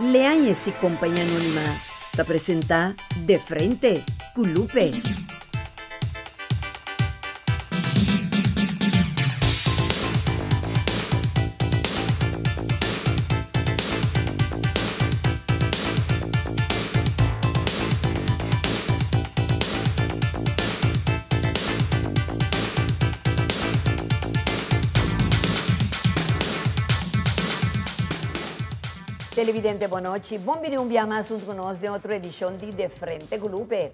Leañez y Compañía Anónima ta presenta De Frente cu Lupe. Televidente bon nochi, bon bini un bia mas hunto cu nos den otro edicion di De Frente cu Lupe.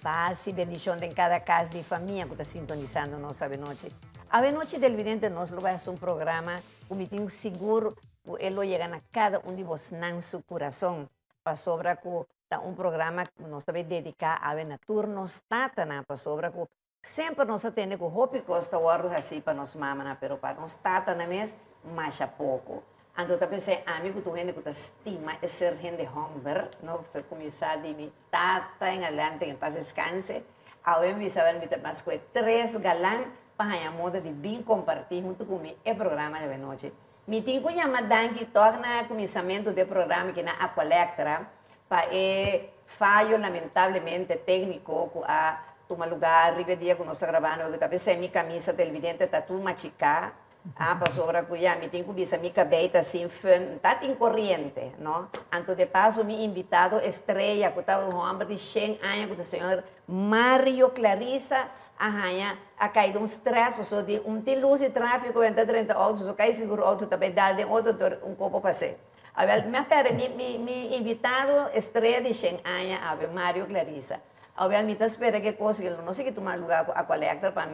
Paz y bendicion den cada cas di famia cu ta sintonisando nos avenochi. Avenochi televidente nos lo bay haci un programa cu mi tin sigur cu e lo yega na cada un di bosnan su curason. Pasobra cu ta un programa cu nos ta bay dedica awe na tur nos tatanan pasobra cu Semper nos a tende ku hopi kos ta wòrdu hasí pa nos mamanan, pero pa nos tatanan mes, masha poko. Anto ta pens'é ami ku ta un hende ku ta stima e ser hende hòmber, no, ta kuminsá di mi tata en adelante, en pas deskanse, awe mi bisa mi ta mas ku e tres galan pa haña moda di bin kompartí huntu ku mi e programa di awenochi. Mi tin ku yama danki tòg na kuminsamentu di e programa ki na Aqualectra pa e fayo lamentablemente tékniko ku a tuma lugá riba e dia ku nos ta grabando ku ta p'esei mi kamisa televidente ta tur machiká a pasobra ku ya mi tin ku bisa mi kabei ta sin fön ta tin koriente no anto de paso mi invitado estrella ku ta un hòmber di shen aña ku ta señor Mario Clarisa a haña a kai den un stress pasobra di un tin lus di tráfiko benta drenta outo so kai sigur outo ta bai dal den otro dor un kopo pas'é. Awel, mi a perde mi, mi, mi invitado estrella di shen aña awe, Mario Clarisa. Awel, mi ta spera ku e kos aki lo no sigui tuma luga ku Aqualectra pa,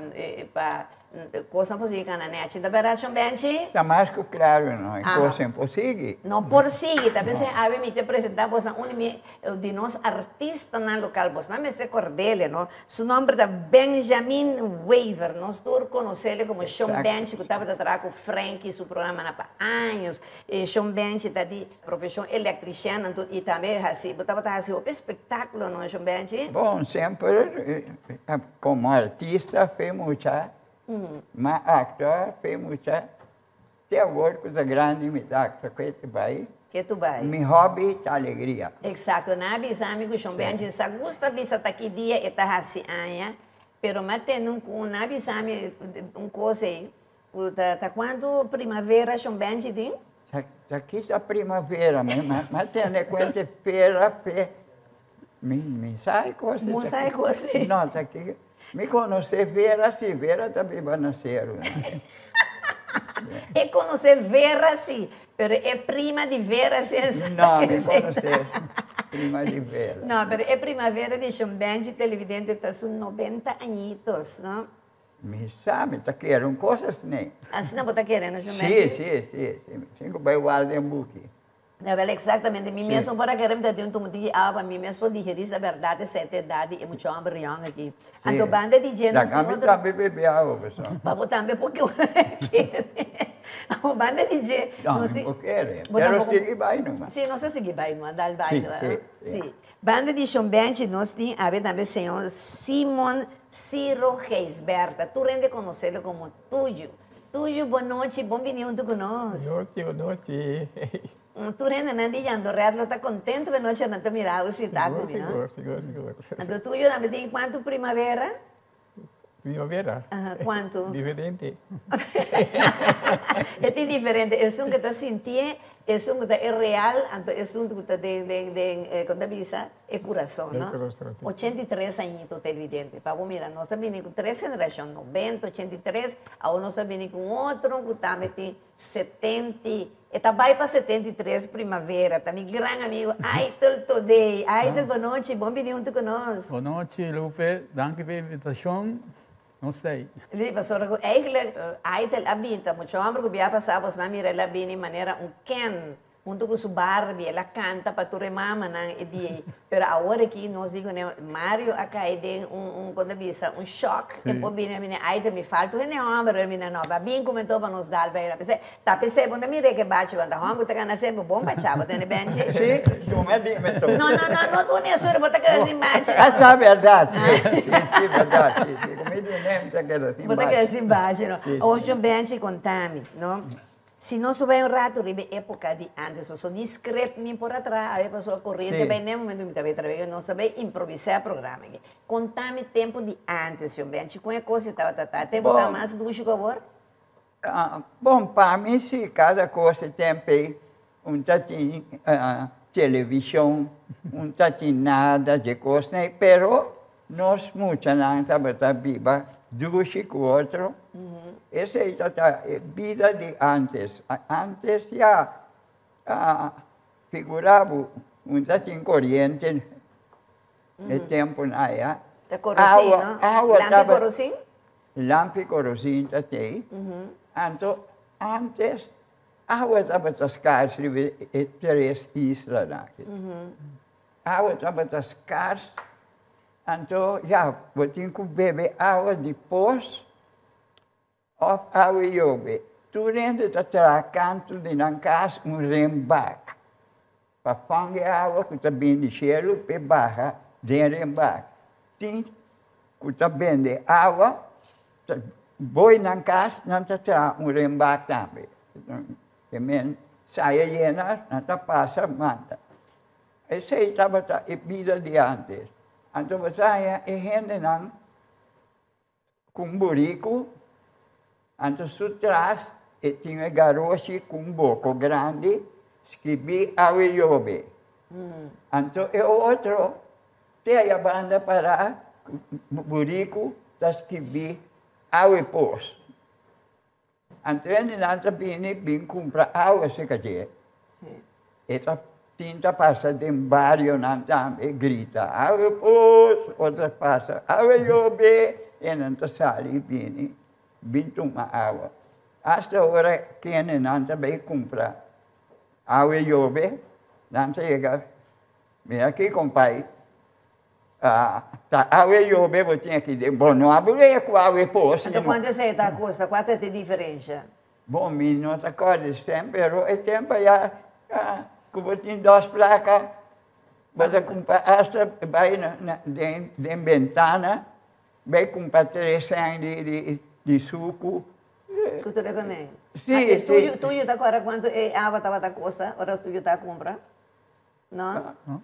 pa kosnan por sigui kana nechi. Ta bèrdat, Shon Benchi? Ta mas ku klaru, no. E kosnan por sigui. No por sigui. Ta p'esei awe mi ta presentá bosnan un di mi, di nos artistanan lokal. Bosnan mester kord'el, no. Su nomber ta Benjamin Wever. Nos tur konos'el komo Shon Benchi ku tabata traha ku Frankie su programanan pa años. E Shon Benchi ta di profeshon electrician anto y tambe hasi bo tabata hasi hopi espectaculo no Shon Benchi? Bon semper como artista fe mucha ma actua fe mucha te awor cu ta grandi mi ta actua ke tu bay. Ke tu bay. Mi hobby ta alegria. Exacto nan a bisa mi cu Shon Benchi sa gusta bisa ta ki dia e ta hasi aña pero mi a tende un cu nan a bisa mi un cos ey Ku ta ta kuantu primavera shon Benji tin? Ta ta kisa primavera mi ma tene kuenta fera fe mi mi sa e kos Bo sa e kos No ta ki mi konosé Vera si Vera ta biba na seru. E konosé Vera si pero e prima di Vera si e sa No mi konosé prima di Vera. No pero e primavera di shon Benji televidente ta su 90 añitos no. Mi sa, mi ta kere un kos asina. Asina bo ta kere, no Shumenchi? Si, si, si, si. Sin ku bai warda den buki. Awel, exactamente. Mi mes no por a kere, mi ta tin un tumuti di awa pa mi mes por digerí sa bèrdat esei ta edat di e mucha hòmber yòn aki. Anto banda di dje nos tin otro. Laga mi tambe bebe awa, pasobra. Pa bo tambe por kere. Banda di dje nos tin. No, mi por kere. Pero sigui bai numa. Si, nos ta sigui bai numa, dal bai numa. Si, si, si. Banda di Shon Benchi nos tin awe tambe señor Simon Ciro Gijsbertha, tur hende konoselo komo Tuyu. Tuyu, bon nochi, bon bini huntu ku nos. Bon nochi, bon nochi. Tur hendenan di Jandoret lo ta kontento e nochi nan ta mira bo sintá ku mi, no? Sigur, sigur, sigur. Anto Tuyu tambe tin kuantu primavera? Primavera? Aha, kuantu? Diferente. E tin diferente, esun ku ta sintié, esun ku ta e real, anto esun ku ta den, den, den, kon ta bisa, e kurason, no? E kurason, si. 83 añito televidente, pa bo mira, nos ta bini ku tres generashon, 90, 83, awor nos ta bini ku un otro ku tambe tin 70, e ta bai pa 73 primavera, ta mi gran amigo Aitel Todey. Aitel, bon nochi, bon bini huntu ku nos. Bon nochi, Lupe, danki pa e invitashon, nos ta ei. Li, pasobra ku eigenlijk Aitel a bin, ta mucha homber ku bia pasá bosnan mira el a bini manera un Ken Huntu ku su Barbie el a kanta pa tur e mamanan e dia ei. Pero awor aki nos di kuné Mario a kai den un un kon ta bisa un shock. E por bini a bini ai ta mi falta un hende hòmber pero mi na no ba bin kumentó pa nos dal bai. P'esei ta p'esei bo ta mira e kebachi bo ta hòmber ku ta gana semper bon bachá bo tene Benchi. Si, tuma di mi to. No no no no duna esor bo ta keda sin bachi. Esta bèrdat si si si bèrdat si si ku mi dun'é mi ta keda sin bachi. Bo ta keda sin bachi no. Awor Benchi kontami no. Si nos bai un ratu riba e époka di antes, paso ni script mi por a traha, awe paso koriente bai n'e momento mi ta bai traha, nos ta bai improvisá e programa aki. Konta mi tempu di antes, Shon Benchi, kon e kos tabata ta? Tempu ta mas dushi ku awor? Bon, pa mi si kada kos e tempu ei un ta tin televishon, un ta tin nada dje kosnan ei, pero nos muchanan tabata biba dushi ku otro. Esei tabata e bida di antes. Antes ya figura bo un ta tin koriente e tempunan aya. Ta korosin, no? Lampi korosin? Lampi korosin ta tei. Anto antes awa tabata skars riba e tres islanan aki. Awa tabata skars, anto ya bo tin ku bebe awa di pos òf awa yobe. Tur hende ta traha kantu di nan kas un renbak pa fònga e awa ku ta bini di shelu p'e baha den renbak. Tin ku ta bende awa ta boi nan kas nan ta traha un renbak tambe. E men saya yena nan ta pasa manda. Esei tabata e bida di antes. Anto bo sa haña e hendenan ku un buriku, anto su tras e tin e garoshi ku un boko grandi skibí awe yobe. Anto e otro te aya banda pará ku buriku ta skibí awe pos. Anto hendenan ta bini bin kumpra awa serka dje. E ta tin ta pasa den barionan tambe grita awe pos, otro pasa awe yobe, e nan ta sali bini bin tuma awa. Asta ora kendenan ta bai kumpra awe yobe, nan ta yega, mira aki kompai. Ta awe yobe bo tin aki den bo no a bule ku awe pos. Anto kuantu esei ta kosta? Kua ta e diferensha? Bon mi no ta kòrda esei pero e tempu aya ku bo tin dos plaka bo ta kumpra asta bai na den bentana bai kumpra tres sèn di suku. Ku tur e kuné? Si si. Tuyu tuyu ta kòrda kuantu e awa tabata kosta ora tuyu ta kumpra? No? No.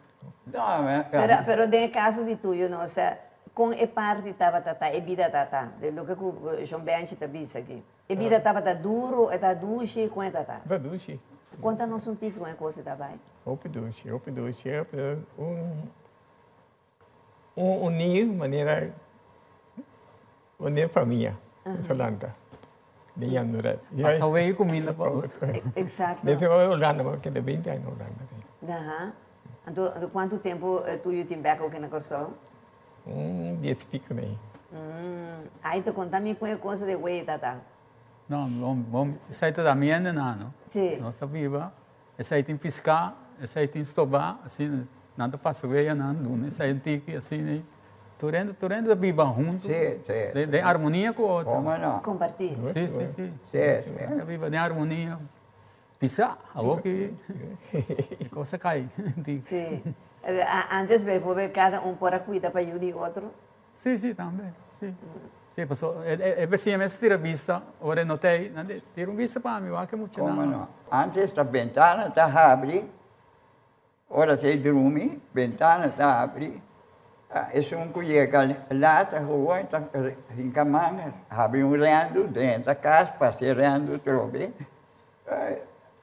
Pero, pero den e caso di tuyo, no, osea, con e parti tabata ta, e bida ta ta, de loke cu Shon Benchi ta bisa aki. E bida tabata duro, e ta dushi, con e ta ta? Ta dushi. Conta nos un tiki con e cos ta bay. Hopi dushi, hopi dushi. Un, un uní manera, manera famia, nos a lanta den Jandoret. Pasa wei kuminda pa otro. Exacto. Desde mi bai Hulanda, mi a keda binti aña na Hulanda. Aha. Anto, anto kuantu tempu tuyu tin bek oki na Kòrsou? Un dies piko nei. Ai ta konta mi kon e kosa di wei ta ta. No, bon, bon, esei ta da mi hende nan, no? Si. Nos ta biba. Esei tin piská, esei tin stobá, asina nan ta pasa wea nan duna esei un tiki asina i tur hende tur hende ta biba huntu den armonia ku otro. Komo no? Kompartí. Si si si. Nan ta biba den armonia. Pisá, awor ki e kos a kai un tiki. Si. Antes bijvoorbeeld kada un por a kuida pa yu di otro? Si, si, tambe, si. Si, paso e besiña mes tira bista, ora e no ta ei, nan di, tira un bista pa mi, wak e muchanan. Como no? Antes ta bentana ta habri, ora ta e drumi, bentana ta habri, esun ku yega lat ta gewoon ta hinka man, habri un rendu, drenta kas, pasa e rendu trobe.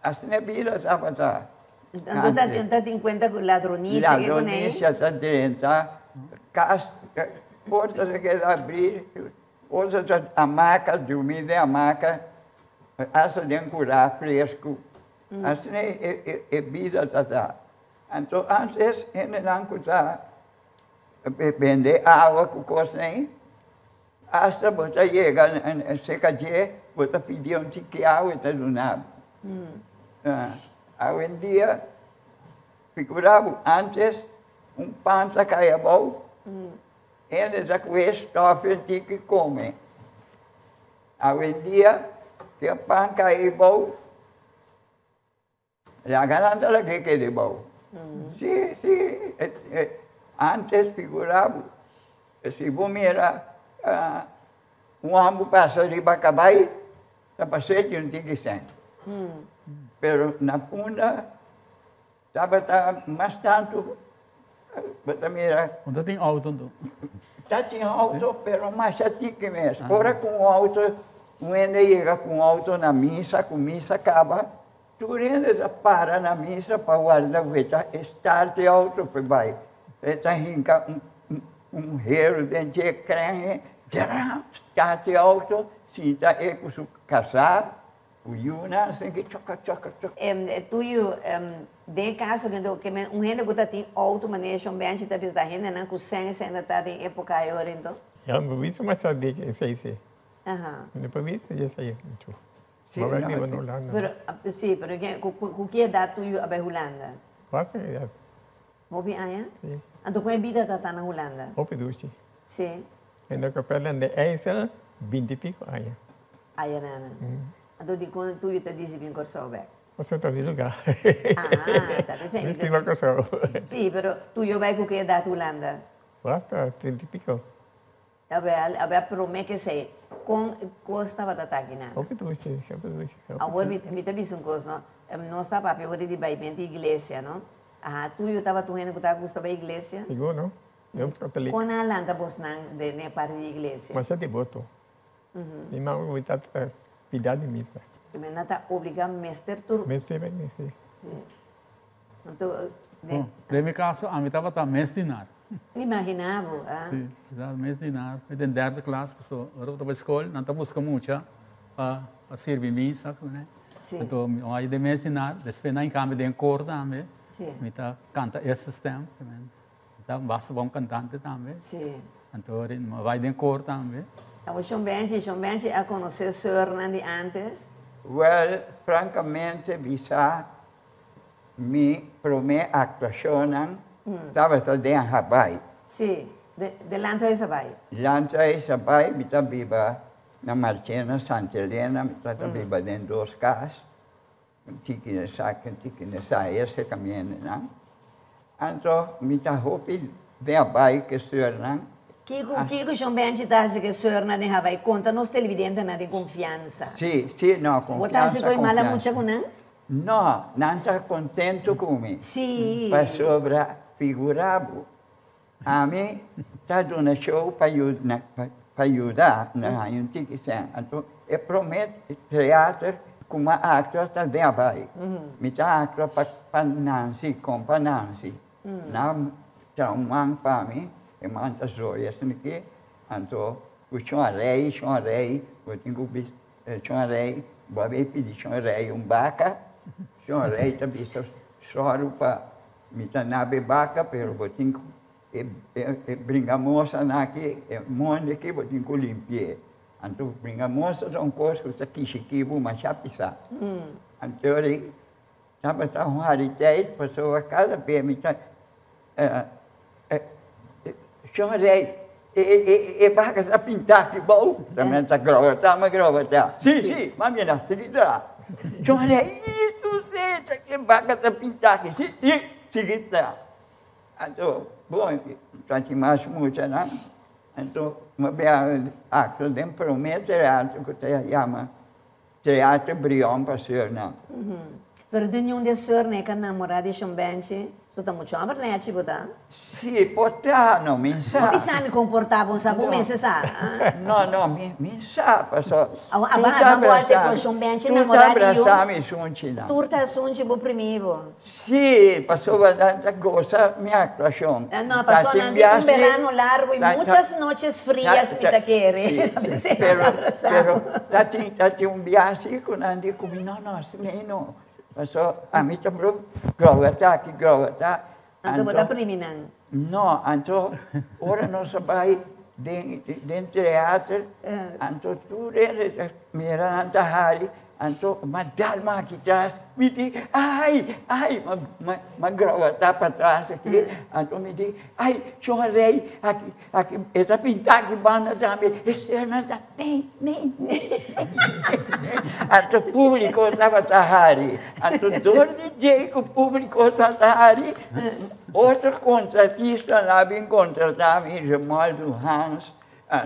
Asina e bida tabata. Anto ta tin kuenta ku ladronisia ke ku nei? Ladronisia ta drenta kas, porta ta keda abrí, otro ta hamaka, drumí den hamaka, asta den kurá fresku. Asina e bida ta ta. Anto antes hendenan ku ta bende awa ku kos nei, Asta bo ta yega serka dje, bo ta pidi un tiki awa, e ta duna bo. Awendia, figura bo, antes un pan ta kai abou, hende ta kuhe stòf un tiki kome. Awendia, si e pan kai abou, Laga nan ta lag'é keda bou. Sí, sí, antes figura bo, si bo mira un homber pasa riba cabai, ta pas'é di un tiki sèn. Pero na Punda tabata mas tantu, bo ta mira. No tin outo anto? Ta tin outo, pero masha tiki mes. Ora ku un outo, un hende yega ku un outo na misa, ku misa kaba, tur hende ta para na misa pa warda ku e ta start e outo pa e bai. E ta hinka un heru den dje kren e, start e outo, sinta e ku su kasá. Ku yunan asin ki choka choka choka. Tuyu, den e kaso ke men un hende ku ta tin outo manera shon Benchi ta bisa hendenan ku sèn esei ta ta den epoka ei ora ento? Ya, mi por bisa masha di esei si. Mi por bisa di esei muchu. Si, no. Biba na Hulanda. Pero, si, pero ku ki edat tuyu a bai Hulanda? Basta edat. Hopi aña? Si. Anto kon e bida ta ta na Hulanda? Hopi dushi. Si. En de Capella en de IJssel, binti i piko aña. Aya nana. Anto dikon tuyu ta disi bin Kòrsou bèk? Pasobra ta mi lugá. Ah, ta p'esei. Mi stima Kòrsou. Si, pero tuyu bai ku ke edat Hulanda? Basta, trinta i piko. Awel, awel promé ke esei, kon kos tabata ta aki nan? Hopi dushi, hopi dushi. Awor mi ta bisa un kos, no? Nos ta papia ora di bai benti iglesia, no? Aha, tuyu tabata un hende ku ta gusta bai iglesia? Sigur, no? Yo katolik. Kon a lanta bosnan den e parti di iglesia? Masha deboto. Mi mama ku mi tata ta pida di misa. I mi nan ta obliga mester tur. Mester bai misa. Si. Anto Bon, den mi kaso ami tabata mes dinar. Imagina bo, ah. Si, mi tabata mes dinar. Mi den derde klas pasobra ora bo ta bai skol nan ta buska mucha pa sirbi misa kuné. Si. Anto mi a den mes dinar, despues nan kambia den kor tambe. Si. Mi ta kanta eerste stem. Mi ta basta bon kantante tambe. Si. Anto mi a bai den kor tambe. Abo Shon Benchi, Shon Benchi a konosé sùrnan di ántes? Wèl, frankamente bisa Mi promé aktuashonnan tabata den Habai. Sí, den Landhuis Habai. Landhuis Habai, mi ta biba na Marchena, Santa Elena, mi tabata biba den dos kas, un tiki na esaki, un tiki na esaya, esei kamiendenan. Anto mi ta hopi den Habai ku e sùrnan. Kiko, kiko Shon Benchi ta hasi ku e sùrnan den Habai? Konta nos televidentenan den konfiansa. Sí, sí, no, konfiansa, konfiansa. Bo ta hasi ku e mala mucha ku nan? No, nan ta kontentu ku mi. Sí. Pasobra figurá bo, ami ta duna show pa pa yuda na haña un tiki sèn. Anto e promé teater ku mi a aktua ta den abai. Mi ta aktua pa pa Nancy, kompa Nancy. Nan traha un man pa mi, e man ta zoya asin'aki. Anto ku shon rei, shon rei, bo tin ku bisa. Shon Rei, bo a bay pidi Shon Rei un baka? Shon Rei ta bisa, Sòru pa mi ta nabe baka, pero bo tin ku e bringamosanan aki, e mondi aki, bo tin ku limpi'é. Anto bringamosa ta un kos ku ta kishikí bo masha pisá. Anto ri tabata un hariteit pasobra kada bes mi ta Shon Rei, e baka ta pintá aki bou? Ta men ta grobotá, mi grobotá. Sí, sí, m'a mira, sigui traha. Shon Rei, istu seta e baka ta pintá aki. Sí, sí, sigui traha. Anto, bon, ta tin mas muchanan. Anto, mi a bia akto den promé teatro ku ta yama Teatro Brion pa Surnam. Pero den niun di e Surnam e ka namorá di Shon Benchi? Su ta muchu homber nechi bo ta? Si, por ta, no, mi sa. No bisa mi komportá bon sa, bo mester sa. No, no, mi sa, paso. Awa, aba, aba bolte ku Shon Benchi namorá di yu. Tur ta brasá mi sunchinan. Tur ta sunchi bo primi bo. Si, pasobra nan ta gosa mi actuacion. No, pasobra nan tin un verano largo y muchas noches frias mi ta kere. Pero, pero ta tin, ta tin un biaha si cu nan di cu mi, no, no, asina no. Pasobra ami ta bro groga ta aki, groga ta. Anto bo ta primi nan? No, anto ora nos a bay den, den theater, anto tur hende ta mira nan ta hari. Anto m'a dal maki tras, mi di, ai, ai, m'a grabata patras aki, anto mi di, ai, Shon Rey, aki, aki, e ta pinta aki banda tambe, e sernan ta, nee, nee, nee. Anto publico tabata hari, anto dor di dje ku publico tabata hari, otro contratista a bin contrata mi, Romualdo Hans,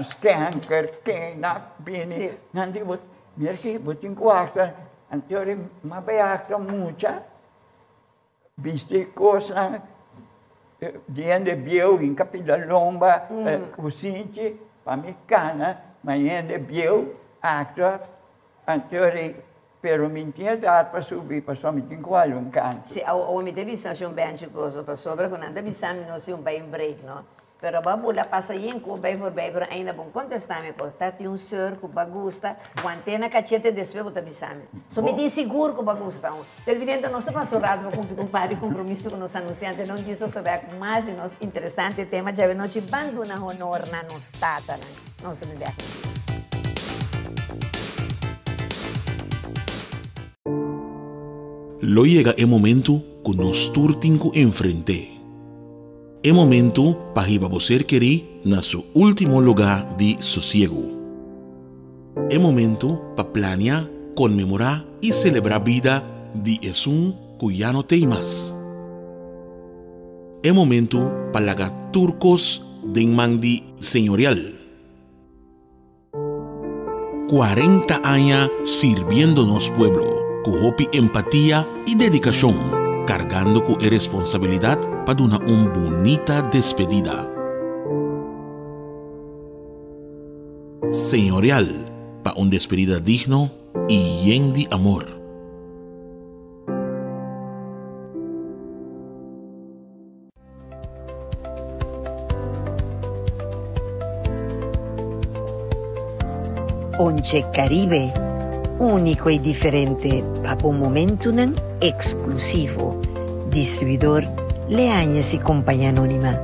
Skenker, Kena, bini, nan di, Mira ki bo tin ku aktua. Anto m'a bai aktua mucha, bisti kosnan di hende bieu, hinka pida lomba, kusinchi, pa mi kana, ma hende bieu aktua. Anto pero mi tin edat pa subi pasobra mi tin ku hala un kantu. Si, awo mi ta bisa shon Benchi koso, pasobra ku nan ta bisa mi nos tin un bai un break, no? Pero bo a bula pasa yen ku bai voorbij pero ainda bon kontestá mi kos. Ta tin un seur ku bo a gusta, want'é na kachete despues bo ta bisa mi. So mi tin sigur ku bo a gusta un. Televidente nos ta pasa un rato pa kumpli ku un par di kompromiso ku nos anunsiante non tin sosobé ku mas di nos interesante tema djawe nochi ban duna honor na nos tatanan. Nos ta bin bèk. Lo yega e momento ku nos tur tin ku enfrent'é. E momento pa hiba bo ser kerí na su último lugá di sosiegu. E momento pa plania, konmemorá i selebrá bida di esun ku ya no t'ei mas. E momento pa laga tur kos den man di Señorial. 40 aña sirbiendo nos pueblo ku hopi empatia i dedikashon, kargando ku e responsabilidat pa duna un bunita despedida. Señorial pa un despedida digno i yen di amor. Ponche Caribe, úniko i diferente pa bo momentunan eksklusivo. Distribuidor Leañez y Compañía Anónima.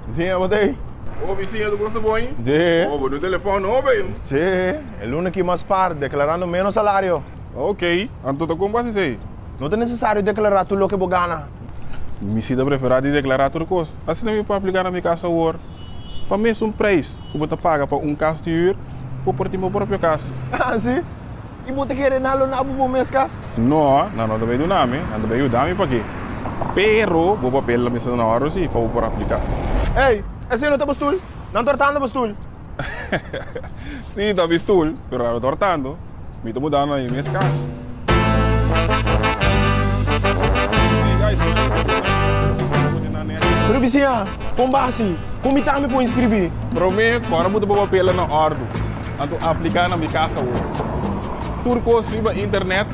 Vizinha, bo ta ei? Oh, vizinha, tu gosta boi? Sí. Oh, bo no telefòn no, bay. Sí, e luna aki mas par, deklarando ménos salario. Ok, anto ta kon bo hasi esei? No ta nesesario deklará tur loke bo gana. Mi si ta preferá di deklará tur kos. Asina mi por apliká na mi kas awor. Pa mesun preis ku bo ta paga pa un kas di hür, bo por tin bo propio kas. Ah, si? I bo ta kere nan lo na bo bo mes kas? No, nan no ta bay duna mi, nan ta bay yuda mi paki. Pero bo papel lo mester ta na orde si pa bo por apliká. Ey, esei no ta bo stul? Nan tortando bo stul. Si, ta mi stul, pero nan no tortando. Mi ta mudando na mi mes kas. Pero bisiña, kon basi? Kon mi tambe por inskribí? Promé, kòrda bo ta bo papelnan na òrdu. Anto apliká na mi kas awor. Tur kos riba internet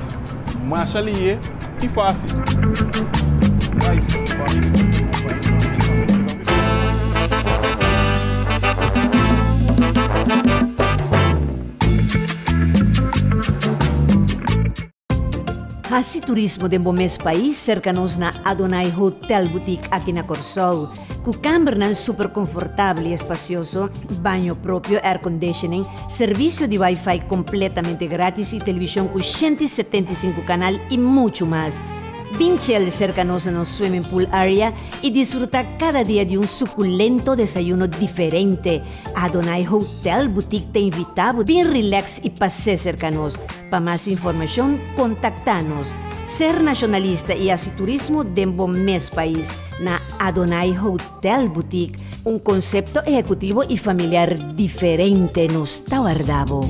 masha lihe i fásil. Hasi turismo den bo mes pais serka nos na Adonai Hotel Boutique aki na Kòrsou. Ku kambernan super konfortabel i espasioso, baño propio, air conditioning, servisio di wifi kompletamente gratis i televishon ku 175 kanal i muchu mas. Bin chel serka nos na nos swimming pool area i disfruta kada dia di un sukulento desayuno diferente. Adonai Hotel Boutique ta invita bo bin relax i pas'é serka nos. Pa mas informashon kontaktá nos. Ser nashonalista i hasi turismo den bo mes pais na Adonai Hotel Boutique, un konsepto ehekutivo i familiar diferente nos ta warda bo.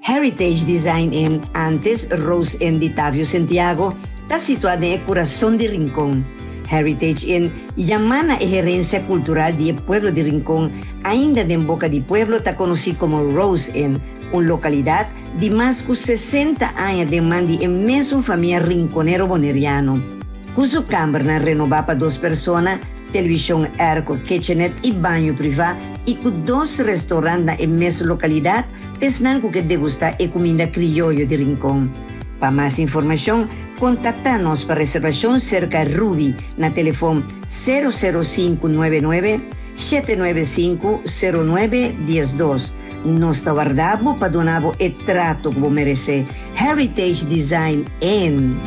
Heritage Design Inn, antes Rose Inn di Tavio Sentiago, ta situá den e kurason di Rincon. Heritage Inn yamá na e herensia kultural di e pueblo di Rincon, ainda den boka di pueblo ta konosí komo Rose Inn, un lokalidat di mas ku 60 aña den man di e mesun famia rinconero boneriano. Ku su kambernan renobá pa dos persona, televishon airco, kitchenette i baño privá i ku dos restaurant na e mesun lokalidat, Esnan ku ke degustá e kuminda krioyo di Rincon. Pa mas informashon, kontaktá nos pa reservashon serka Ruby na telefon 00599 795 09 12. Nos ta warda bo pa duna bo e trato ku bo meresé. Heritage Design Inn.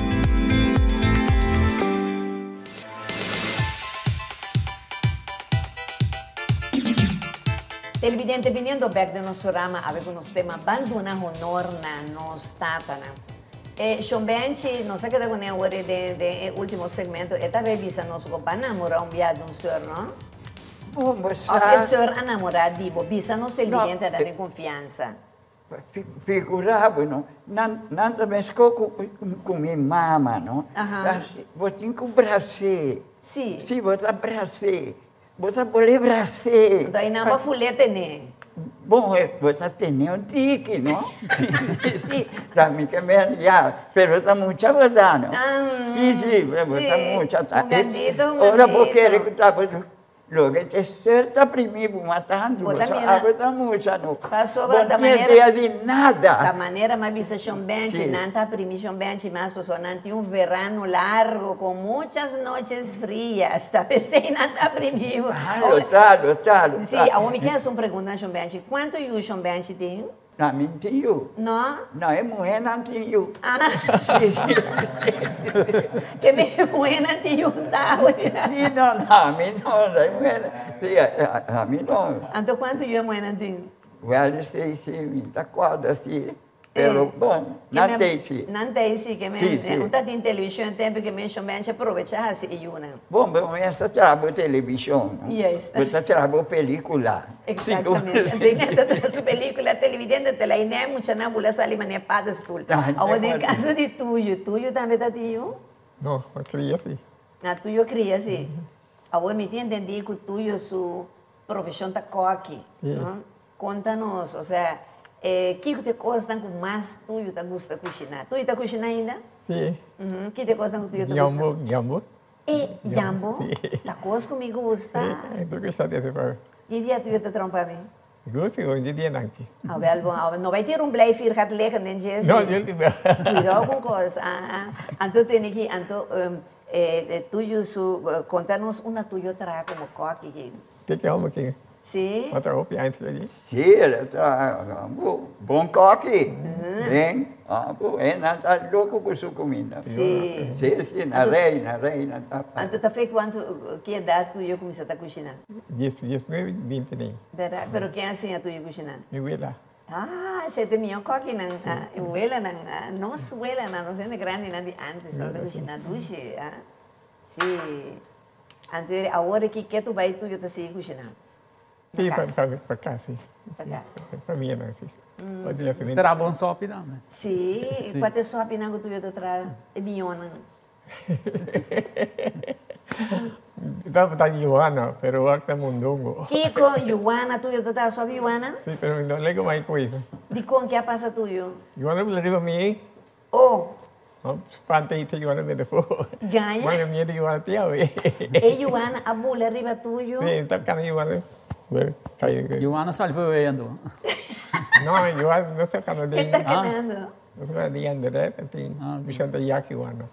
Televidente biniendo bek den nos programa awe ku nos tema ban duna honor na nos tatanan. E Shon Benchi nos a keda kuné awor den den e ultimo segmento e ta revisa nos ku ban namora un bia di un steur no? Bon, bo Of sa. e seur a namorá di bo? Bisa nos televidente No, nan den konfiansa. Figurá bo, no? Nan, nan ta meskó ku, ku mi mama, no? Aha. Bo tin ku bras'é. Sí. Sí, bo ta bras'é. Bo ta bolé bras'é. Anto einan bo a ful'é tené. Bon, bo ta tene un tiki, no? Sí, sí, sí. Ta mi ke men, ya, pero ta mucha bo ta, no? Sí, sí, bo ta mucha. Un gandito, un gandito. Ora bo kere ku ta bo Loke te ser ta primi bo matando Bo ta bo mira. abo ta mucha no. Pasobra Bo ta tin manera. idea di nada. Ta manera m'a bisa Shon Benchi, Sí. nan ta primi Shon Benchi mas pasobra nan tin un verano largo con muchas noches frias. Ta p'esei nan ta primi bo. Ah, lo ta, lo ta, lo ta. Sí, awor mi kier hasi un pregunta na Shon Benchi. Cuanto yu Shon Benchi tin? Na mi n tin yu. No? No, e muhénan tin yu. Ah. Sí, sí. Ke mi muhénan tin yu tawe. Sí, no, no, ami no, e muhénan, sí, ami no. Anto kuantu yu e muhénan tin? Wèl, sí, sí, mi ta kòrda, sí. Pero bon, nan t'ei sí. Nan t'ei sí, ke men, un ta tin televishon e tempu ke men shon benchi a probechá hasi e yunan. Bon, bo mes ta traha bo televishon, no? Juist. Bo ta traha bo pelikula. Exactamente. Benen ta traha su pelikula, televidente ta lei ne muchanan bula sali manera paddenstoel. Awor den kaso di tuyo, tuyo tambe ta tin yu? No, a kria sí. Ah, tuyo kria sí. Awor mi tin entendí ku tuyo su profeshon ta kòki, no? Konta nos, osea, kiko ta e kosnan ku mas tuyo ta gusta kushiná? Tuyo ta kushiná ainda? Sí. Kiko ta e kosnan ku tuyo ta gusta? Yambo, yambo. E yambo? Sí. Ta kos ku mi gusta. Sí, mi gusta di esei. Ki dia tuyo ta trompa mi? Gusta un di dianan aki. Awel bon, awel. No bai tira un blijvier gat liggen den dje No, yo di Cuidao con cos. Anto tene ki, anto tuyo su, conta nos una tuyo traha como koki ki. Te ke homo ki. Sí. Otro hopi aña di. Sí, el a traha bon koki. Bien, e nan ta loco cu su cuminda. Sí. Sí, sí, na rey, na rey nan ta. Anto ta fe cuanto, ki edad tuyo cuminsa ta cushina? 19, 20 den. Berdad? Pero ken a siña tuyo cushina? Mi wela. Ah, esei ta e mihó kòkinan, e welanan, nos welanan, nos hende grandinan di ántes tabata kushiná dushi, ah. Sí. Anto awor aki ke tu bai tuyo ta sigui kushiná? Sí, Na kas. pa kas, sí. Pa kas. Famianan, sí. Traha bon sòpi tambe. Sí, kua ta e sòpinan ku tuyo ta traha e mihónan? Tabata yuana, pero wak ta mundungo. Kiko, yuana tuyo ta traha sòpi yuana? Sí, pero mi no lego mai ku eso. Dikon? Ke a pasa tuyo? Yuana bula riba mi. Oh! No spanta i ta yuana bende fo. Gaña? Manga miedu yuana te awe. E yuana a bula riba tuyo? Sí, ta kana yuana. Yuana sali for wea anto. No, yuana no ta kana den. E ta kanando. No ta kana den André, ta tin bishon ta yak yuana.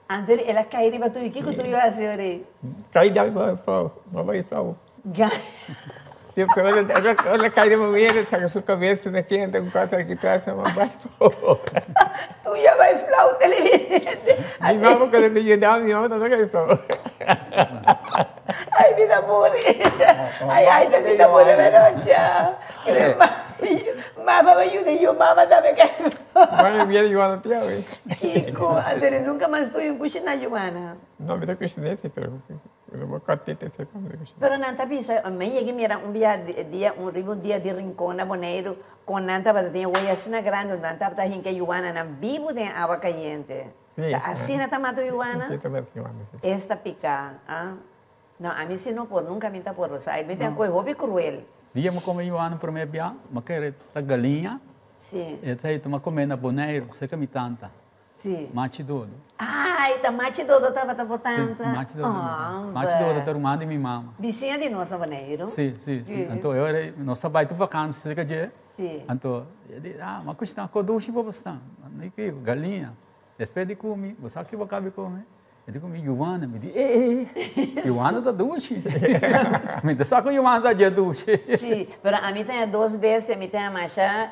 Anto el a kai riba tuyo. Kiko tuyo a hasi ora ei? Kai dal bo flou. Bo bai flou. Gaña. Sí, pero ora el a kai riba mi, el a saka su kabes na kende, un kos aki tras, mi bai flou. Tuyo a bai flou televidente. Mi mama cuando mi yuda, mi mama tambe a kai flou. Ay, mi ta muri. Ay, ay, ta mi ta muri menocha. Mama a yuda yo, mama tambe kai flou. Mama mi a yuda tia, we. Kiko, anto nunca mas tuyo cushina Joana? No, mi ta cushina si, pero no bo kòrtita si pa mi ta cushina. Pero nan ta bisa, mi yega mira un bia dia, un riba un dia di Rincon na Boneiru, kon nan tabata tin e wei asina grandi, nan tabata hinka yuananan bibu den awa kayente. Sí. Ta asina ta mata yuana? Sí, ta mata yuana, sí. Esta piká, ah. No, ami si no por, nunka mi ta por, osea, mi ta kohe hopi kruel. Dia mi kome yuana promé bia, mi kere ta galiña. Sí. E ta mi kome na Boneiru, serka mi tanta. Sí. Machi Dodo. Ay, ta Machi Dodo tabata bo tanta? Sí, Machi Dodo. Oh, Machi Dodo ta ruman di mi mama. Bisiña di nos na Boneiru? Sí, sí, sí. Anto e ora nos ta bai tur vakansi serka dje. Sí. Anto e di, ah, ma kushina kodushi bo sta. Mi di, galiña. Despues di kumi, bo sa ki bo kabi kome? E di ku mi, Yuana. Mi di, e, e, Yuana ta dushi. Mi ta sa ku Yuana ta dje dushi. Sí, pero ami ta haña dos bestia, mi ta haña masha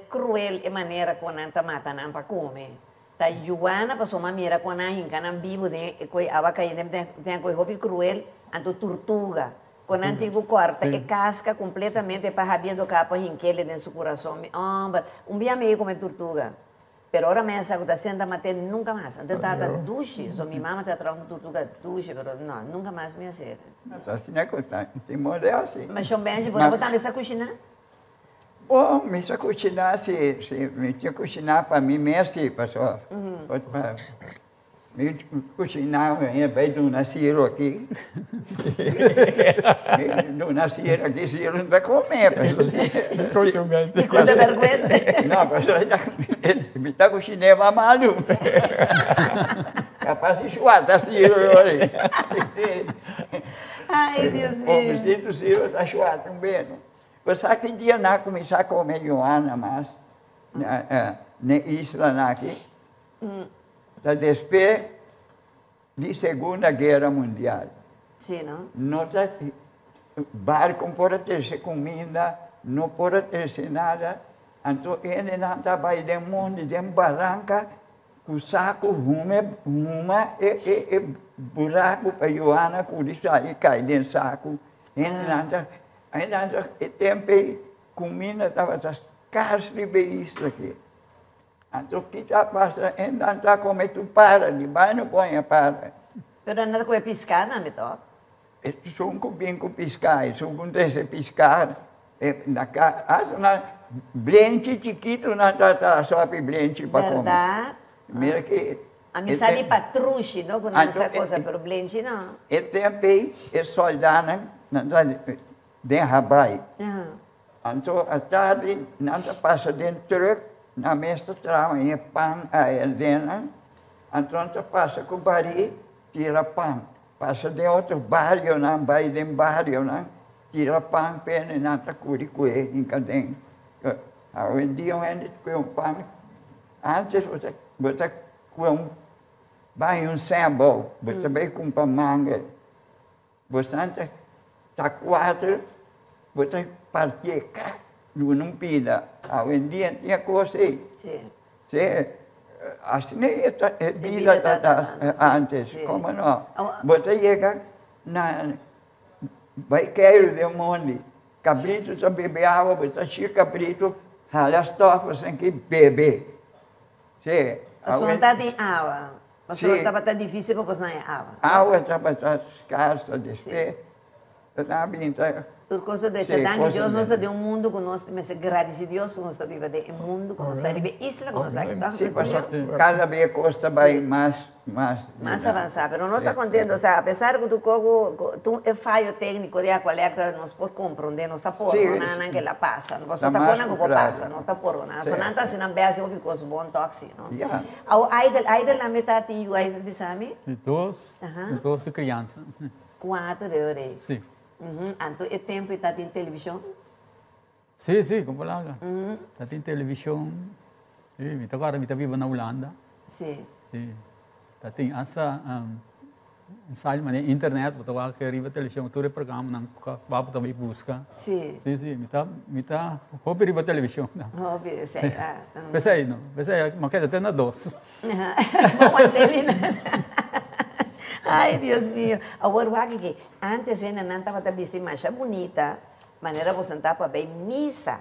cruel e manera ku nan ta mata nan pa kome. Ta Yuana pasobra mi a mira ku nan hinka nan bibu den e koi awa kayente, mi ta haña koi hopi cruel, anto turtuga, ku nan tin ku kòrta e kaska kompletamente pa habiendo kapa hink'el den su kurason. Mi, homber, un bia mi a kome turtuga. Pero ora mi a sa ku ta senta mat'é nunka mas. Anto tabata dushi. So mi mama ta traha un turtuga dushi, pero no, nunka mas mi a hasié. Ta asina ku ta tin morde hasi. Ma shon Benji, bo bo tambe sa kushiná? Bon, mi sa kushiná si, si mi tin kushiná pa mi mes si, pasobra Mi kushiná mi a bai duna Ciro aki. Mi duna Ciro aki, Ciro no ta kome. Mi ku ta bèrgwensa. No, pasobra mi ta kushiné pa malu. Kapas i shuata Ciro yori. Ai, Dios mio. Pobrecito Ciro ta shuata un beno. Bo sa ki dia nan a kuminsá kome yuana mas na e islanan aki? Ta despues di Segunda Guera Mundial. Sí, no? No ta barco por a trece cuminda, no por a trece nada. Anto hendenan ta bay den mondi, den baranca, cu saco hume, huma e, e, e buraco pa Johanna curi sali cay den saco. Hendenan ta, hendenan ta, e tempo ey cuminda tabata scars riba e isla aki. Anto kita pasa en nan ta come tu para di bai no poña para. Pero nan ta come pisca tambe toch? Esun cu bin cu pisca, esun cu trece pisca na ca hasta nan blenchi chikito nan ta ta sopi blenchi pa come. Berdad? Mira ki. Ami sa di patrushi no cu nan sa cosa pero blenchi no. E tempo ey e soldanan nan ta den Habai. Anto atardi nan ta pasa den truck, nan mes ta traha e pan aya den nan, anto nan ta pasa ku barí tira pan, pasa den otro barionan, bai den barionan tira pan p'e nan ta kuri ku e hinka den. Awendia un hende ta kue un pan, antes bo ta bo ta kue un bai un sèmbou, bo ta bai kumpra mangel. Bo santa ta kuater, bo ta partié ka duna un pida. Awendia tin e kos ei. Sí. Asina e ta e bida ta ta antes, komo no? Bo ta yega na bai keiru den mondi, kabritu ta bebe awa, bo ta shi kabritu hala stòf asin'aki bebe. Sí. Pasobra ta tin awa. Pasobra tabata difícil pa bosnan e awa. Awa tabata skarso despues nan a bin ta. Tur kos ta drecha. Danki Dios nos ta den un mundu ku nos mester gradisi Dios ku nos ta biba den e mundu ku nos ta riba e isla ku nos ta aki tòg. Sí, pasobra kada bes kos ta bai mas. Mas Mas avansá, pero nos ta kontento, osea, apesar ku tur kos ku tur e fayo tékniko di Aqualectra nos por komprondé, nos ta pordoná nan ke la pasa, pasobra ta konan ku por pasa, nos ta pordoná, so nan ta hasi nan bèst den hopi kos bon tòg si, no? Awor Aidel, Aidel nan mi ta tin yu, Aidel bisa mi? Dos, dos kriansa. Kuater e ora ei? Si. Anto e tempu e ta tin televishon? Si, si, como laga. Ta tin television. Si, mi ta guarda mi ta biba na Hulanda. Si. Si. Ta tin hasta un site manera internet bo ta wak riba television tur e programanan ku bo ta bai buska. Si. Si, si, mi ta mi ta hopi riba television. Hopi, si. P'esei no, p'esei mi a keda te na dos. Bo want'é mi nan. Ai, Dios mio. Awor wak aki, antes hende nan tabata bisti masha bunita. Manera boso ta pa bay misa.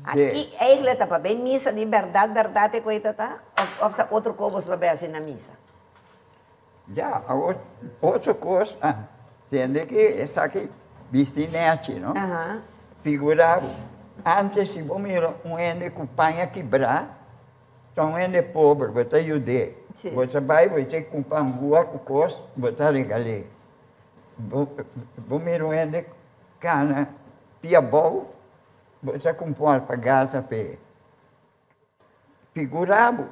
Aki eigenlijk ta pa bay misa di berdad berdad e koe ta ta? Of of ta otro kos boso ta bay hasi na misa? Ya, awor otro kos, ah, tende ki esaki bisti nechi, no? Figura bo, antes si bo mira un hende ku paña kibrá, ta un hende pober, bo ta yud'é. Bo ta bai, bo ta kumpra angua ku kos, bo ta regal'é. Bo bo mira un hende Kana pia bou, bo sa kumpon alpagasa p'e figura bo.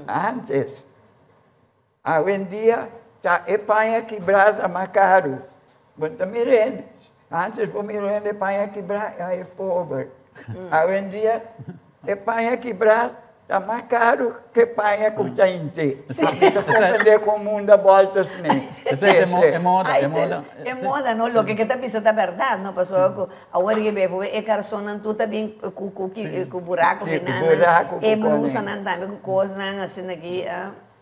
Antes, awendia ta e paña kibrá ta mas karu. Bo ta mira hende, antes bo mira hende paña kibrá, ai e pober. Awendia e paña kibrá Ta mas caro ke paña cu ta inte. Bo ta comprende con mundo a bolta asina. Esey e moda, e moda. E moda no, loke ke ta bisa ta berdad no, pasobra cu awor ke befo e carsonnan tur ta bin cu cu cu buraco ki nan, e blusanan tambe cu cosnan asina aki.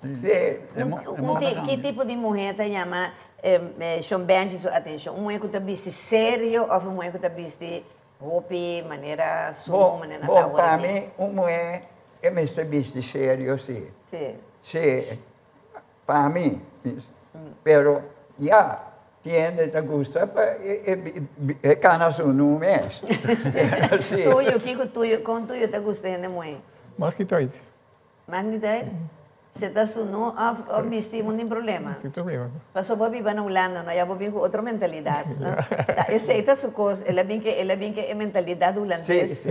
Un ki tipo di muher ta yama Shon Benji su atencion? Un muher cu ta bisti serio of un muher cu ta bisti Hopi manera sumo manera ta awor. Bo pa mi un muhé. E mester bisti serio si. Si. Si, pa mi. Pero ya, tin hende ta gusta pa e cana su nu mes. Si. Tuyo, kico tuyo, con tuyo ta gusta hende muhe? Mag niet uit. Maakt niet uit? Se ta sunu of of bisti no tin problema. Tin problema. Paso bo a biba na Hulanda no, ya bo bin ku otro mentalidat no. Ta esei ta su kos, el a bin ke el a bin ke e mentalidat hulandes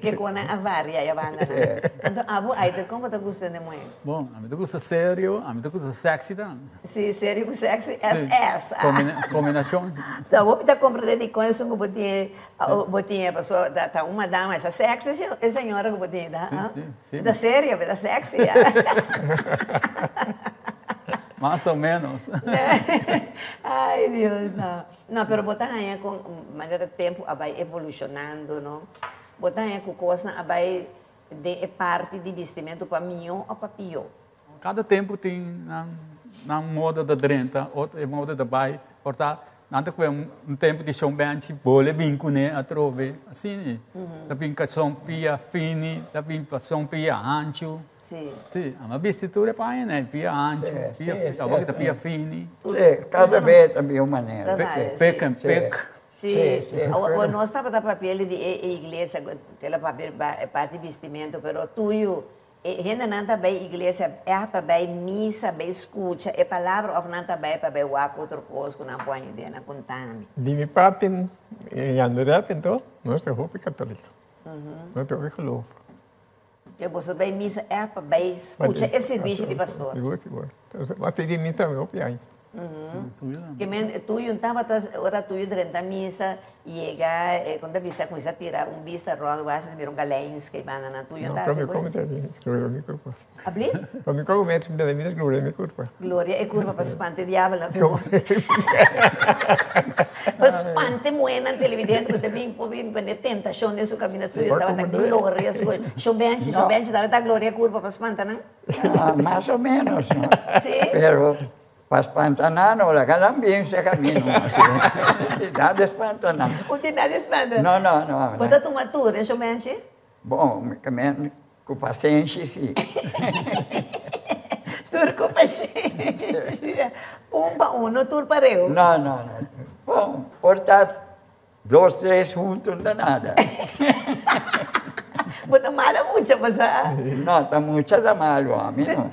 ke kon nan a varia e bandanan. Anto abo Aiter kon bo ta gusta hende muhé? Bon, ami ta gusta serio, ami ta gusta sexy tambe. Si, serio ku sexy, SS. Kombinashon. Ta hopi ta komprende dikon esun ku bo tin bo tin paso ta un madama masha sexy e señora ku bo tin ta. Si, si. Sí. Ta serio, pero ta sexy. Mas o menos. Ay, Dios, no. No, pero bo ta haña con manera tempo a bai evolucionando, no? Bo ta haña cu cosnan a bai den e parti di bistimento pa mió o pa pió? Kada tempu tin nan nan moda ta drenta, otro e moda ta bai, por ta nan ta kue un tempu di shon benchi bole bin kuné atrobe, asina. Ta bin kachon pia fini, ta bin kachon pia hanchu. Si. Si, a mi bisti tur e paña nei, pia hanchu, pia, awor ta pia fini. Si, kada bes ta bin un manera. Pek en pek. Si, awor nos tabata papia di e iglesia, ku el a papia e parti bistimento, pero tuyo E hendenan ta bai iglesia ègt pa bai misa, bai skucha e palabra òf nan ta bai pa bai wak otro kos ku nan por haña den nan? Kontami. Di mi parti, Jandoret anto, nos ta hopi katoliko. Nos ta hopi geloof. Pero boso ta bai misa ègt pa bai skucha e sirbishi di pastor? Sigur, sigur. Mas pidi misa tambe hopi aña. Ke men tuyu tabata ora tuyu drenta misa yega kon ta bisa kuminsa tira un bista rònt wak si mira un galeins ke banda nan tuyu ta hasi No, mi ta gloria mi kurpa. Abli? Mi come ta mi ta gloria mi kurpa. Gloria e kurpa pa spanta e diabelnan fi Pa spanta e muhénan televidente ku ta bin por bin pone tentashon den su kaminda tuyu tabata gloria su kurpa. Shon Benchi, Shon Benchi tabata gloria e kurpa pa spanta nan? Mas o menos no. Si? Pero Pa spanta nan no laga nan bien se camino si nada spanta nan. Un tin nada spanta? No no no. Bo ta tuma tur e shomenchi? Bon mi ta men cu pasenshi si. Tur cu pasenshi. Un pa un no tur pareu. No no no. Bon por ta Dos tres hunto no ta nada. Bo ta mala mucha pasá? No, ta mucha ta malo, ami no.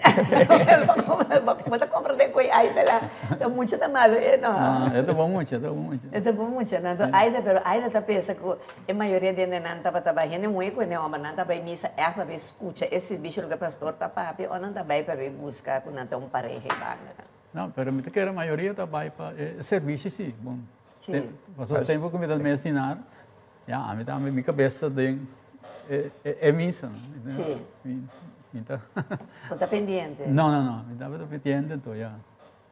Bo ta comprende cu e Aida la? Ta mucha ta malo e no. No, e ta bon mucha, e ta bon mucha. E ta bon mucha, no. So Aida, pero Aida ta pensa cu e mayoria di hendenan tabata bai, hende muhe cu hende homber, nan ta bai misa ègt pa bai scucha e servicio loke e pastor ta papia o nan ta bai pa bai busca cu nan ta un pareha e banda. No, pero mi ta kere mayoria ta bai pa e servicio si, bon. Sí. Pasobra tempo ku mi ta mestinar, ya, ami tambe mi kabes ta den e misa. Sí. Mi ta. Bo ta pendiente? No, no, no, mi tabata pendiente anto, ya.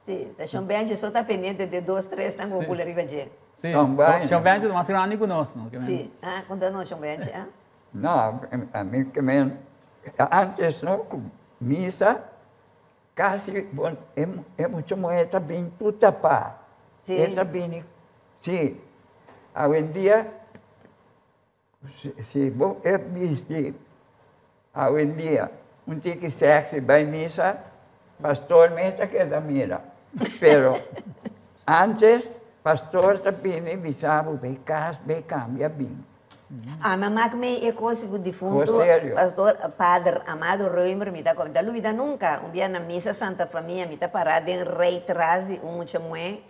Sí, ta Shon Benji so ta pendiente de dos, tres nan ku bo bula riba dje. Sí, Shon Benji ta mas grandi ku nos, no? Sí, ah, konta nos Shon Benji, ah. No, ami ke men, antes no, ku misa. Casi bon e mucha muher ta bin tur tapá. Sí. E ta bini, sí. Awendia, si, si bo e bisti awendia un tiki sexy bai misa, pastor mes ta keda mira. Pero antes pastor ta bini bisa bo bai cas, bai cambia bin. Ami a mak mei e kos ku difunto pastor pader Amado Römer mi ta mi ta lubida nunka un bia na misa Santa Famia mi ta para den rei tras di un mucha muhé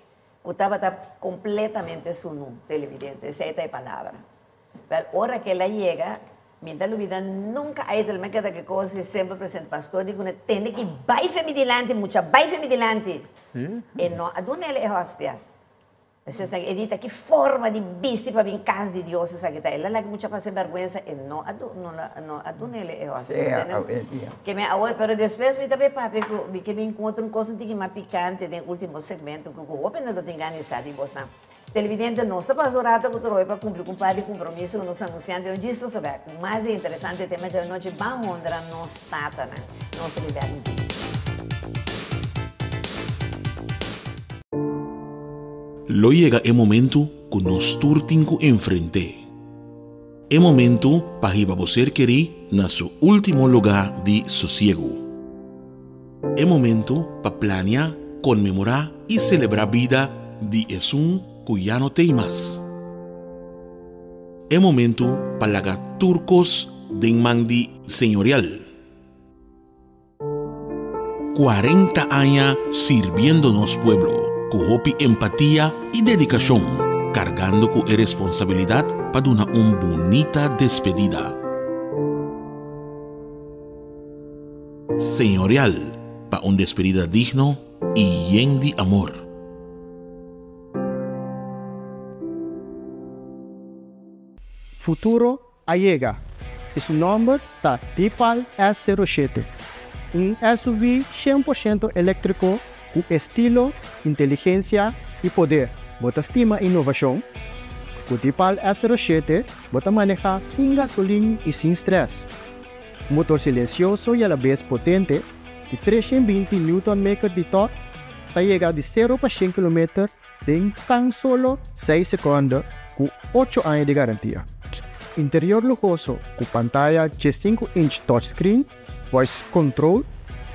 ku tabata kompletamente sunu televidente esei ta e palabra bèl ora ku el a yega mi ta lubida nunka aitel mi a keda ku e kos di semper presente pastor di kuné tende ki bai fe mi dilanti mucha bai fe mi dilanti e no a duna el e hostia. Mester sa e di ta ki forma di bisti pa bin cas di Dios esaki ta. El a laga mucha pasa berguensa e no a no a dunele e hostia. Ke me awor pero despues mi ta bay papia cu mi ke bin cu otro un cos un tiki mas picante den ultimo segmento cu cu hopi nan lo tin gana di sa di bosan. Televidente nos ta pasa un rato cu trobe pa cumpli cu un par di compromiso cu nos anunciante no djis nos ta bay cu mas di interesante tema djawe nochi ban honra nos tatanan. Nos ta bin bek un djis. Lo yega e momento ku nos tur tin ku enfrent'é. E momentu pa hiba bo ser kerí na su último lugá di sosiegu. E momentu pa plania, konmemorá i selebrá bida di esun ku ya no t'ei mas. E momentu pa laga tur kos den man di Señorial. 40 aña sirbiendo nos pueblo ku hopi empatia i dedikashon, kargando ku e responsabilidat pa duna un bunita despedida. Señorial pa un despedida digno i yen di amor. Futuro a yega y su nomber ta Deepal S 07, un SUV 100% electrico cu estilo, inteligencia y poder. Bo ta stima innovacion? Cu Deepal S 07 bo ta maneha sin gasolin y sin stress. Un motor silencioso y a la bes potente di 320 Newton meter di torque ta yega di 0 pa 100 kilometer den tan solo 6 seconde cu 8 aña di garantia. Interior luhoso cu pantaya 5 inch touchscreen, voice control,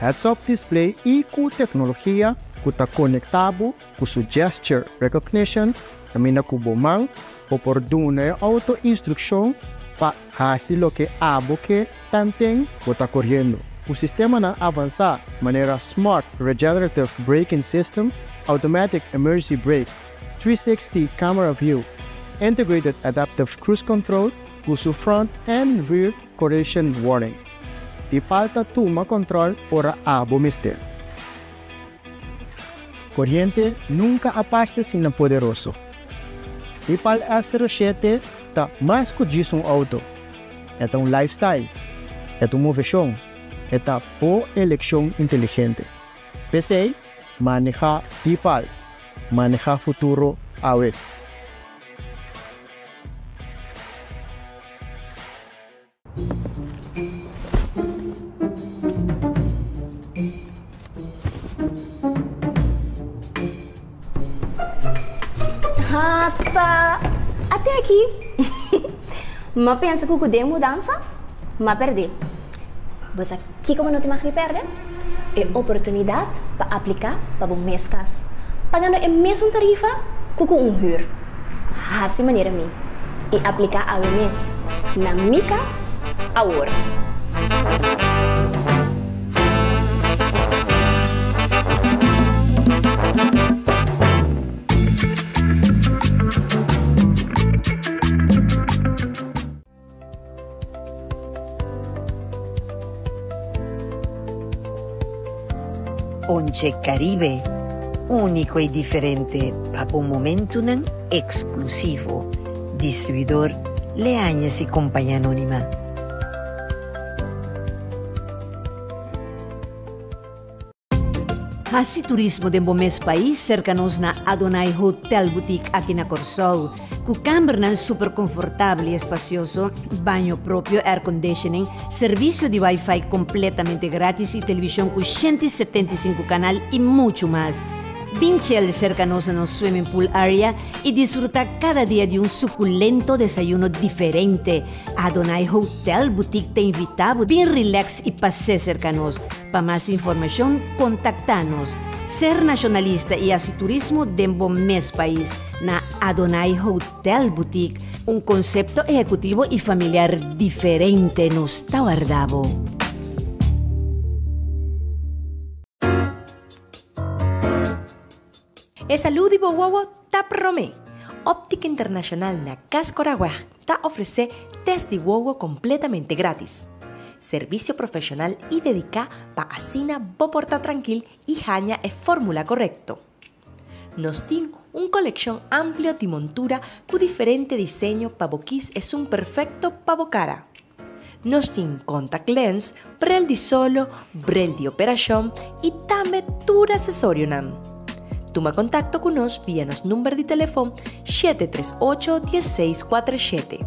heads-up display y cu tecnologia cu ta conecta cu su gesture recognition, caminda cu bo man bo por duna auto instruccion pa haci loke abo ke tanten bo ta coriendo. E sistemanan avansa manera Smart Regenerative Braking System, Automatic Emergency Brake, 360 Camera View, Integrated Adaptive Cruise Control, cu su front and rear collision warning. Deepal ta tuma control ora abo mester. Coriente nunca a parce asina poderoso. Deepal S07 ta mas cu djis un auto. E ta un lifestyle, e ta un movecion, e ta bo eleccion inteligente. P'esey, maneha Deepal. Maneha futuro awe. Ata, ate aki. M'a pensa cu cu den mudansa, m'a perde. Bo sa kico bo no tin mag di perde? E oportunidad pa aplica pa bo mes cas, pagando e mesun tarifa cu cu un huur. Haci manera mi y aplica awe mes na Mi Cas Awor. Ponche Caribe, unico y diferente pa bo momentonan exclusivo. Distribuidor Leañez y Compañía Anónima. Hasi turismo den bo mes pais serka nos na Adonai Hotel Boutique aki na Kòrsou. Ku kambernan super konfortabel i espasioso, baño propio, air conditioning, servisio di wifi kompletamente gratis i televishon ku 175 kanal i muchu mas. Bin chill serka nos na nos swimming pool area i disfrutá kada dia di un sukulento desayuno diferente. Adonai Hotel Boutique ta invitá bo bin relax i pas'é serka nos. Pa mas informashon kontaktá nos. Ser nashonalista i hasi turismo den bo mes pais na Adonai Hotel Boutique, un konsepto ehekutivo i familiar diferente nos ta warda bo. E salú di bo wowo ta promé! Óptica Internacional na Cas Coragüej ta ofresé test di wowo kompletamente grátis. Servisio profeshonal i dediká pa asina bo por ta trankil i haña e fórmula korekto. Nos tin un kolekshon amplio di montura ku diferente diseño pa bo kis esun perfekto pa bo kara. Nos tin contact lens, brel di solo, brel di operashon i tambe tur asesorionan. Tuma kontakto ku nos via nos number di telefon 738 1647.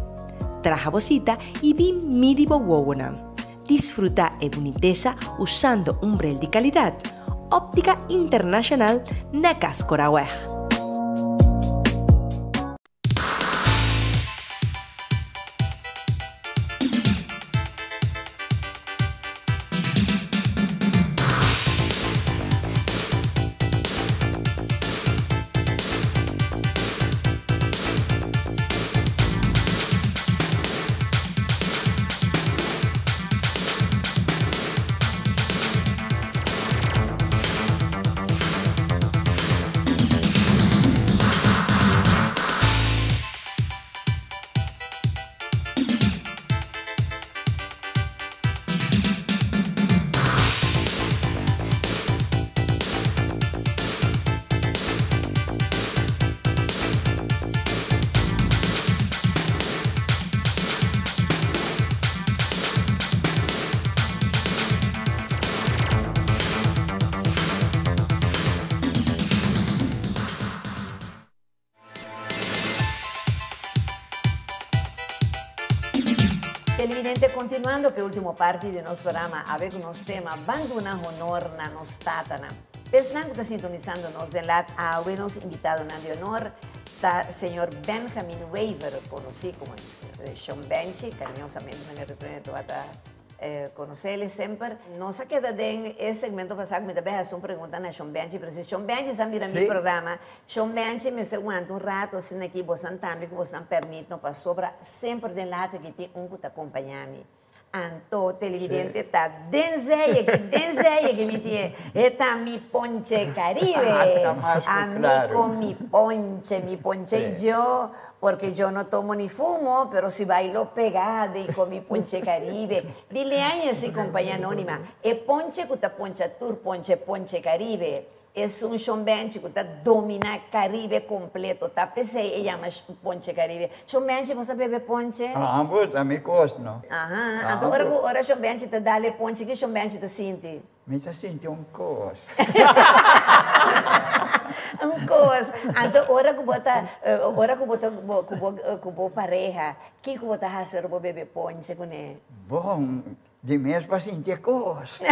Traha bo sita i bin midi bo wowonan. Disfruta e bunitesa usando un brel di kalidat. Optica Internacional na Cas Coraweg. Televidente, continuando ku e último parti di nos programa, awe ku nos tema Ban Duna Honor na Nos Tatanan. Esnan ku ta sintonisando nos den lat awe, nos invitadonan di honor ta señor Benjamin Wever, konosí komo Shon Benchi, kariñosamente manera referente ta konosé semper. Nos a keda den e segmento pasá ku mi ta bai hasi un pregunta na Shon Benchi, pero si Shon Benchi sa mira mi programa, Shon Benchi mester wanta un rato asina aki, bosnan tambe ku bosnan pèrmit no pasobra semper den later ki tin un ku ta kompañá mi. Anto televidente ta den zeye ki den zeye ki mi tin e ta mi ponche Caribe. Ah, A mi con mi ponche, mi ponche y yo, porque yo no tomo ni fumo, pero si bailo pegado y con mi ponche Caribe. Di Leañez y Compañía Anónima. E ponche ku ta poncha tur ponche, ponche Caribe. Es un Shon Benchi ku ta dominá Caribe kompleto. Ta p'esei e yama Ponche Caribe. Shon Benchi, bo sa bebe ponche? Ambos, a mi kos, no. Aha, anto ora ku ora Shon Benchi ta dal e ponche, ki Shon Benchi ta sinti? Mi ta sinti un kos. Un kos. Anto ora ku bo ta, ora ku bo ta ku bo ku bo pareha, kiko bo ta hasi ora bo bebe ponche kuné? Bon, Di mes pa sinti e kos.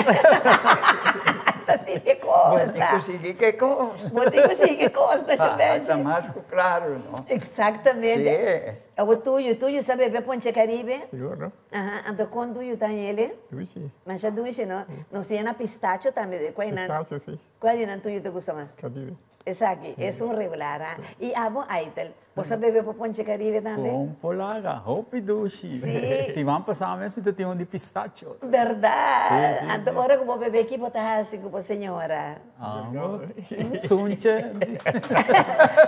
Ta sinti e kos. Bo tin ku sigui ku e kos. Bo tin ku sigui ku e kos, ta Shobèchi. Ta mas ku klaru, no? Eksaktamente. Si. Abo tuyu, tuyu sa bebe ponche Karibe? Sigur, no? Aha, anto kon tuyu ta hele? Dushi. Masha dushi, no? Nos tin na pistacho tambe. Pistacho, si. Kual di nan tuyu ta gusta mas? Karibe. Esaki, esun regular, ha? I abo, Aitel, bo sa bebe bo ponche Caribe tambe? Con polaga, hopi dushi. Si. Siman pasá mes mi ta tin un di pistacho. Berdad? Si, si, si. Anto ora ku bo bebe ki bo ta hasi ku bo señora? Abo, sunche.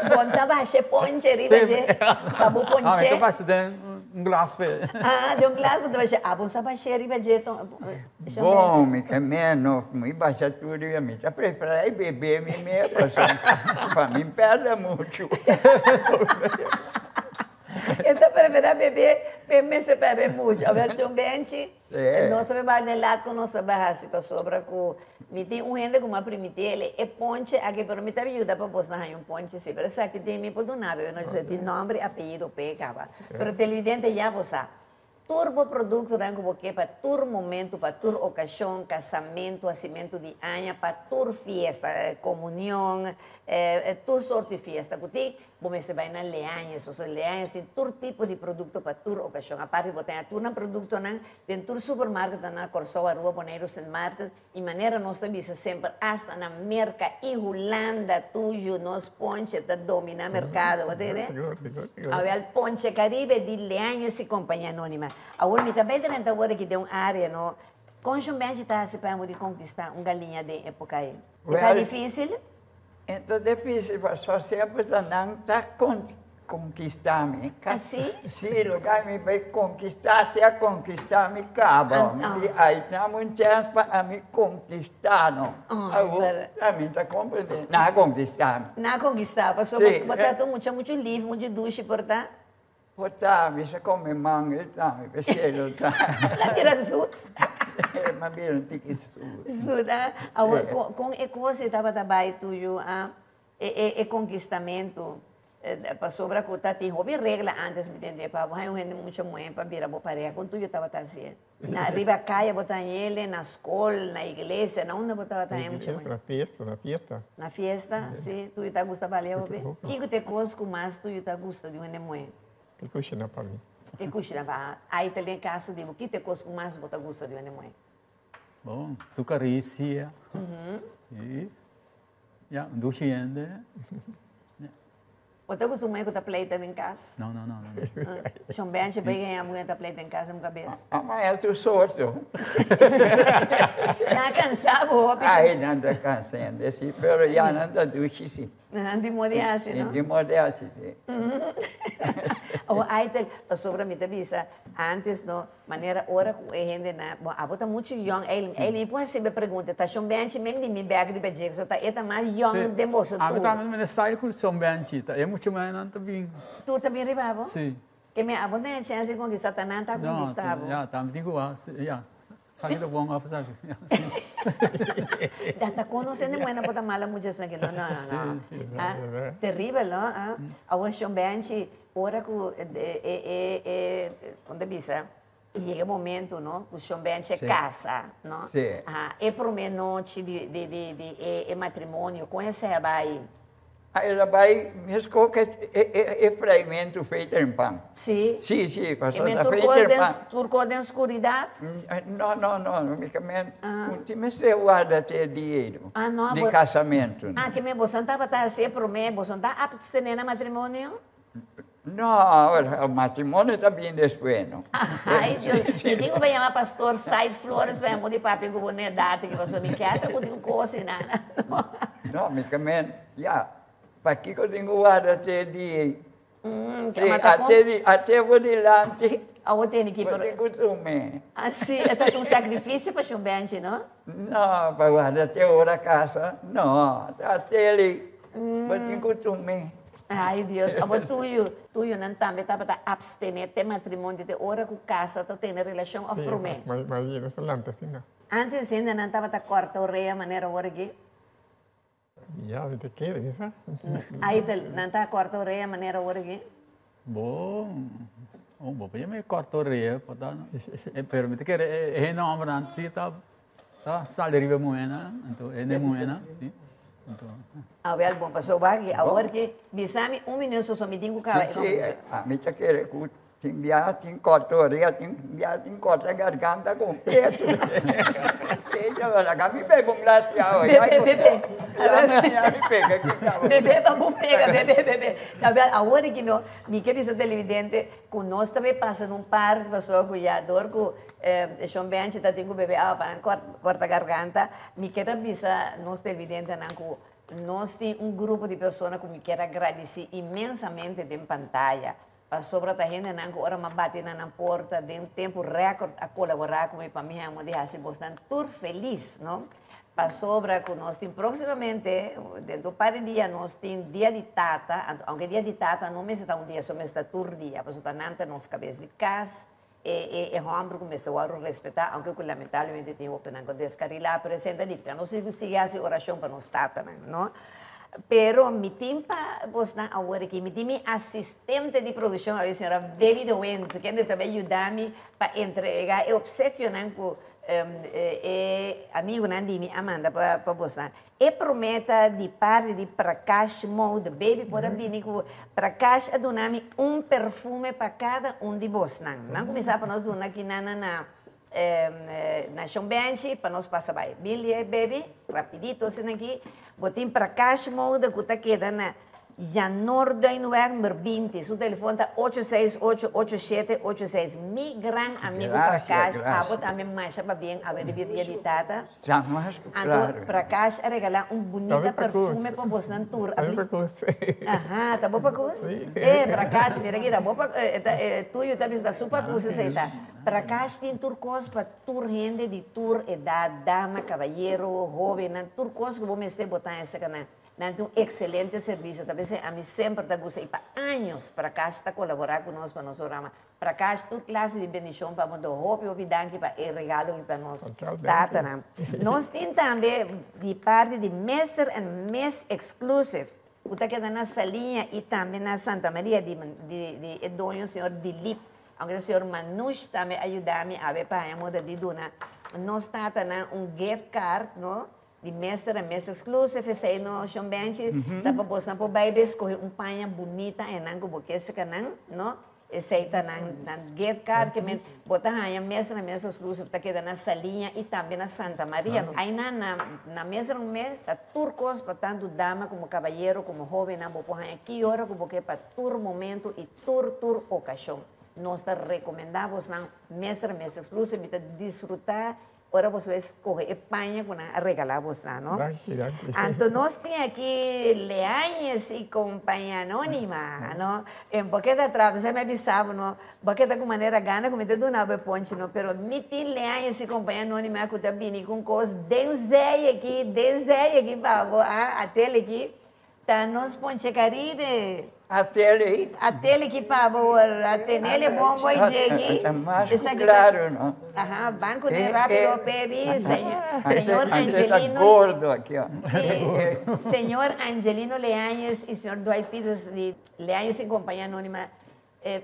Bon ta basha e ponche riba dje, pa bo ponche. Ah, mi ta basha den un glas pe. Ah, den un glas bo ta basha. Abo sa basha riba dje. Bon, mi ke menos, mi basha tur dia, mi ta prefera e bebe mi mes pasobra pa mi perde muchu. E ta prefera bebe p'e mester perde muchu. Awel tin un benchi, nos ta beba den lat ku nos ta bai hasi pasobra ku mi tin un hende ku mi a primiti el e ponche aki pero mi ta yuda pa bos no haña un ponche si, pero esaki tin mi por duna bo, no tin nomber y apellido p'e kaba. Pero televidente ya bo sa. Tur bo produktonan ku bo ke pa tur momentu, pa tur okashon, kasamentu, hasimentu di aña, pa tur fiesta, komunion, tur sort di fiesta ku tin, bo mester bai na Leañez. Pasobra Leañez tin tur tipo di produkto pa tur okashon. Aparte bo ta haña tur nan produktonan den tur supermarketnan na Kòrsou, Aruba, Boneiru, Sint Maarten i manera nos ta bisa semper asta na Merka i Hulanda tuyu nos ponche ta domina merkado. Bo ta kere? Awel Ponche Caribe di Leañez y Compañía Anónima. Awor mi ta bay drenta awor aki den un área no. Kon Shon Benchi ta hasi pa bo di konkistá un galiña den époka ei? E ta difísil? E ta difísil pasobra semper ta nan ta konkistá mi. Así? Sí, loke mi bay konkistá te a konkistá mi kaba. Mi di ai dame un chèns pa ami konkistá no. Awor ami ta komprendé nan a konkistá mi. Nan a konkistá pasobra bo ta un mucha muchu lif, muchu dushi por ta? Por ta, mi sa kome mangel tambe, p'esei lo ta. La bira zut. Mi a bira un tiki zut. Zut, ah. Awor, kon e kos ei tabata bai tuyu, ah? E konkistamentu, pasobra ku ta tin hopi regla antes, mi tende, pa bo haña un hende mucha muhé pa bira bo pareha, kon tuyu tabata hasié? Na riba kaya bo ta haña el'e, na skol, na iglesia, na unda bo tabata haña mucha muhé? Na fiesta, na fiesta. Na fiesta, si. Tuyu ta gusta balia hopi? Kiko ta e kos ku mas tuyu ta gusta di un hende muhé? E kushina pa mi. E kushina pa. Ai ta den kaso di bo, ki ta e kos ku mas bo ta gusta di un hende muhé? Bon, su karisia. Si. Ya, un dushi hende. Bo ta gusta un muhé ku ta pleita den kas? No, no, no, no. Shon Benchi bai gaña muhé ta pleita den kas den bo kabes. A maña tur sorto. Nan a kansa bo hopi. Ai, nan ta kansa hende si, pero ya nan ta dushi si. Nan di modi hasi, no? Di modi hasi, si. Awor, Aitel, pasobra mi ta bisa, antes no, Manera ora ku e hendenan, bon abo ta muchu yòn Eiling, Eiling mi por hasi bo e pregunta, ta shon Benchi mem di mi bèk riba dje, so ta e ta mas yòn den boso tur. Ami tambe mi ta style ku shon Benchi, ta e muchu menan ta bin. Tur ta bin riba abo? Si. Ke mi abo ta e chèns di konkistá, ta nan ta konkistá bo. No, ya, tambe tin ku wak, ya, sa ki ta bon òf sa ki, ya, si. Da ta konosé den muhé nan por ta mala mucha esaki, no, no, no. Si, si. Ah, teribel no, ah. Awor shon Benchi, Ora ku e e e kon ta bisa? I yega e momento, no, ku Shon Benchi a kasa, no? Sí. Aha, e promé nochi di di di di e e matrimonio, kon esei a bai? A el a bai meskos ku e e e freimentu feiterpan. Sí? Sí, sí, E pasobra men ta tur kos den feiterpan. tur kos den skuridat? No, no, no, mi ke men un tin mester warda te e dia ei no, Ah, no, di bo kasamentu. Ah, ke men boso tabata hasi e promé, boso ta apstené na matrimonio? No, el matrimonio ta bin despues, no. Ay, Dios. Mi tin ku bai yama pastor Said Flores pa yama di papia ku bo na edat aki, pasobra mi kasa ku tin un kos i nada. No, mi ke men, ya, pakiko tin ku warda te dia ei? Mm, Sí, ma ta kon- ate di, ate bo dilanti, Awor tene ki, bo pero tin ku tume. Ah, sí, e ta un sakrifisio pa shon Benji, no? No, pa warda te ora kasa, no, ate li, bo tin ku tume. Ay Dios, abo tuyo, tuyonan tambe tabata abstené te matrimonio te ora ku kasa ta tene relashon òf promé? Sí, ma ma no solamente asina. Antes hendenan tabata kòrta orea manera awor aki? Ya, mi ta kere, mi sa. Ay, ta nan ta kòrta orea manera awor aki? Bo, oh, bo por yama e kòrta orea, por ta, pero mi ta kere e hende hòmbernan si ta Ta sali riba e muhénan, anto e ne muhénan, si. Anto. Awel bon paso wak awor ki bisa mi un minuut soso mi tin ku kaba e Si, ami ta kere ku tin biaha tin kòrta orea, tin biaha tin kòrta garganta kompleto. Ella lo laga mi bebe un glas di awa. Bebe, bebe. Ya mi pega ki kaba. Bebe pa bo pega, bebe, bebe. Awel awor ki no, mi ke bisa televidente ku nos ta bay pasa na un parti pasobra ku ya dor ku E shon Benchi ta tin ku bebe awa pa nan kòrta garganta. Mi kier a bisa nos televidentenan ku nos tin un grupo di persona ku mi kier a gradisí inmensamente den pantaya. Pasobra ta hendenan ku ora mi a bati na nan porta den tempu rèkòrt a kolaborá ku mi pa mi hèmbo di hasi bosnan tur felis, no? Pasobra ku nos tin próksimamente, dentro un par di dia nos tin Dia di Tata, anto aunke Dia di Tata no mester ta un dia so, mester ta tur dia, pasobra ta nan ta nos kabes di kas. E e hòmber ku mester wòrdu respetá, aunke ku lamentablemente tin hopinan ku deskarilá, pero esei ta difísil. Nos tin ku sigui hasi orashon pa nos tatanan, no? Pero mi tin pa bosnan awor aki, mi tin mi asistente di produkshon awe, señora Baby de Windt, kende ta bai yuda mi pa entregá e opsekionan ku e amigunan di mi a manda pa bosnan. E promé ta di parti di Prakash Mode. Baby por a bini ku Prakash a duna mi un perfume pa kada un di bosnan. Nan kuminsá pa nos duna kinan na na na Shon Benchi pa nos pasa bai. Bin lié baby, rapidito asina aki. Bo tin Prakash Mode ku ta keda na Janoorduinweg number binti. Su telefon ta ocho seis ocho ocho shete ocho seis. Mi gran amigu Gracias, Prakash, abo gracias. tambe masha pabien awe riba e dia di tata. Sa mas ku Anto claro. Prakash a regalá un bunita Tambe pa kus. perfume pa bosnan tur. Tambe pa kus. Aha, ta bo pa kus? Sí. Eh, Prakash, mira aki, ta bo pa, eh, ta, eh, tuyo ta bisa ta su pa kus esei ta. Prakash tin tur kos pa tur hende di tur edat, dama, kabayero, hóbennan, tur kos ku bo mester bo ta esaki nan. Nan tin un excelente servicio, ta p'esei ami semper ta gusta y pa años Prakash ta colabora cu nos pa nos programa. Prakash tur clase di bendicion pa bo, do hopi hopi danki pa e regalo aki pa nos tatanan. Nos tin tambe di parti di Mister and Miss Exclusive cu ta keda na Saliña y tambe na Santa Maria di di e doño señor Dilip, aunke ta señor Manush tambe a yuda mi awe pa haña moda di duna nos tatanan un gift card no. Di mester a mes exclusive esey no shon Benchi ta pa bosnan por bay be scoge un paña bunita en nan cu bo ke seca nan no esey ta nan nan gift card ke men bo ta haya mester a mes exclusive ta keda na Saliña y tambe na Santa Maria no ayna na na mester un mes ta tur cos pa tanto dama como cabayero como hobennan bo por haya ki ora cu bo ke pa tur momento y tur tur ocasion nos ta recomenda bosnan mester a mes exclusive mi ta disfruta Ora boso a escoge e paña cu nan a regala bosnan, no? Danki, danki. Anto nos tin aki Leañez y Compañía Anónima, no? En bo keda atrás, bo sa mi a bisa bo, no? Bo keda cu manera gana cu mi ta duna bo e ponchi, no? Pero mi tin Leañez y Compañía Anónima cu ta bini cu un cos den zij aki, den zij aki pa bo, ah, a tele aki. Ta nos ponche Caribe. A tele. A tele ki pa bo a tenele bon boy Jeggy. Ta mas ku claro no. Aha, ban ku den rapido pebi señor Angelino. Ta gordo aki. Si, señor Angelino Leañez y señor Dwight Peters di Leañez y Compañía Anónima.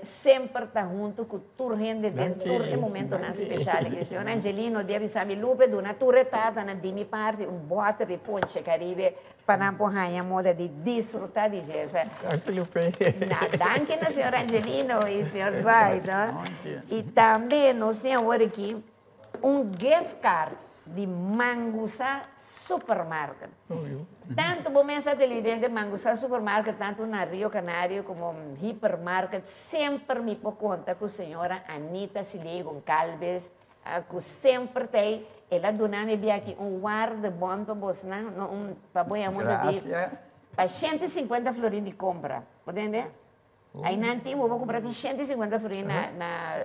Semper ta huntu ku tur hende den tur e momentonan speshal. E señor Angelino di a bisa mi, Lupe, duna tur e tatanan di mi parti un bòter di ponche Caribe pa nan por haña moda di disfrutá di dje. Danki, Lupe. Na, danki na señor Angelino i señor Dwight, no? I tambe nos tin awor aki un gift card di Mangusa Supermarket. Tantu bo mesa televidente Mangusa Supermarket tantu na Rio Canario komo Hypermarket semper mi por konta ku señora Anita Siley Goncalves ku semper ta ei. El a duna mi biaha aki un waardebon pa bosnan, no un pa bo yama di pa 150 florin di kompra. Bo tende? Einan tin bo por kumpra tin 150 florin na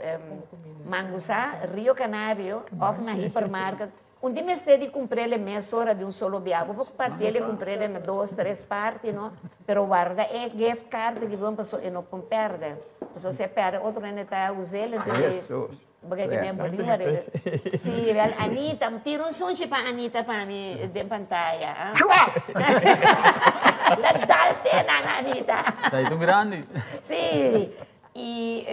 Mangusá, Rio Canario òf na hipermarket. Un tin mester di kumpr'el e mesora di un solo biaha. Bo por partiel e kumpr'el na dos, tres parti, no? Pero warda e gift card aki bon pasobra e no por pèrdè. Pasobra si e pèrdè otro hende ta us'el enton e bo ke kende bo tin wari. Si, wèl Anita, tira un sunchi pa Anita pa mi den pantaya, ah. La dal te nan Anita. Sa itu grandi. Si. I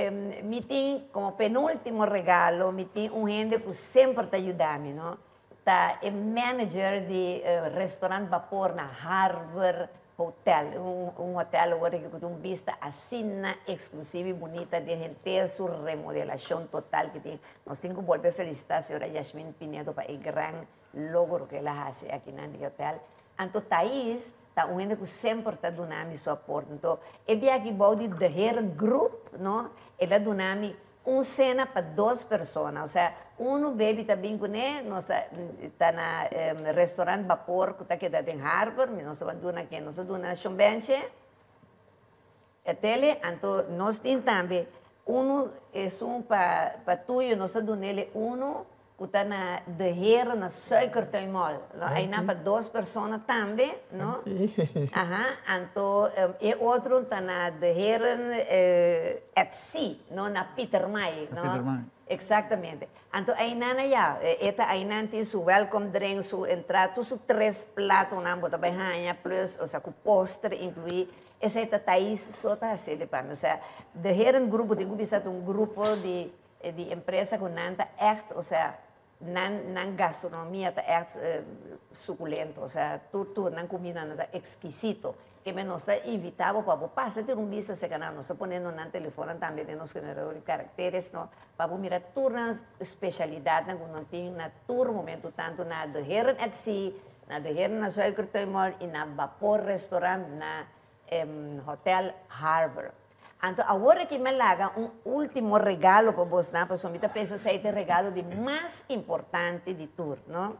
mi tin komo penultimo regalo, mi tin un hende ku semper ta yuda mi, no? Ta e manager di restaurant Bapor na Harbour Hotel, un hotel awor ku tin un bista asina eksklusivo i bunita den henter su remodelashon total ku tin. Nos tin ku bolbe felisitá señora Yashmin Pinedo pa e gran logro ku el a hasi akinan di hotel. Anto Thais ta un hende ku semper ta duna mi su aporte. Anto e biaha aki bou di De Heren Group, no, el a duna mi un sena pa dos persona. Osea, unu baby ta bin kuné, nos ta ta na restaurant Bapor ku ta keda den Harbor, mi nos a duna ken? Nos a duna Shon Benche e tele, anto nos tin tambe unu esun pa pa tuyo nos ta dunele unu ku ta na De Heren na Suikertuin Mall, no? Einan pa dos persona tambe, no? Aha, anto e otro ta na De Heren at Sea, no? Na Pietermaai, no? Pietermaai. Exactamente. Anto einan aya, e ta einan tin su welcome drink, su entrada, tur su tres platonan bo ta bai haña, plus, osea ku postre inkluí. Esei ta Thais so ta hasié di pa mi. Osea, De Heren Grupo tin ku bisa ta un grupo di E di empresa ku nan ta ègt, osea, nan nan gastronomia ta ègt sukulento, osea, tur tur nan kumindanan ta ekskisito. Ke men nos ta invitá bo pa bo pasa tin un bista serka nan. Nos ta poniendo nan telefonnan tambe den nos generador di karakteres, no, pa bo mira tur nan spesialidatnan ku nan tin na tur momentu, tantu na De Heren at Sea, na De Heren na Suikertuin Mall i na Bapor Restaurant na Hotel Harbour. Anto awor aki mi a laga un ultimo regalo pa bosnan, pasobra mi ta pensa esei ta e regalo di mas importante di tur, no?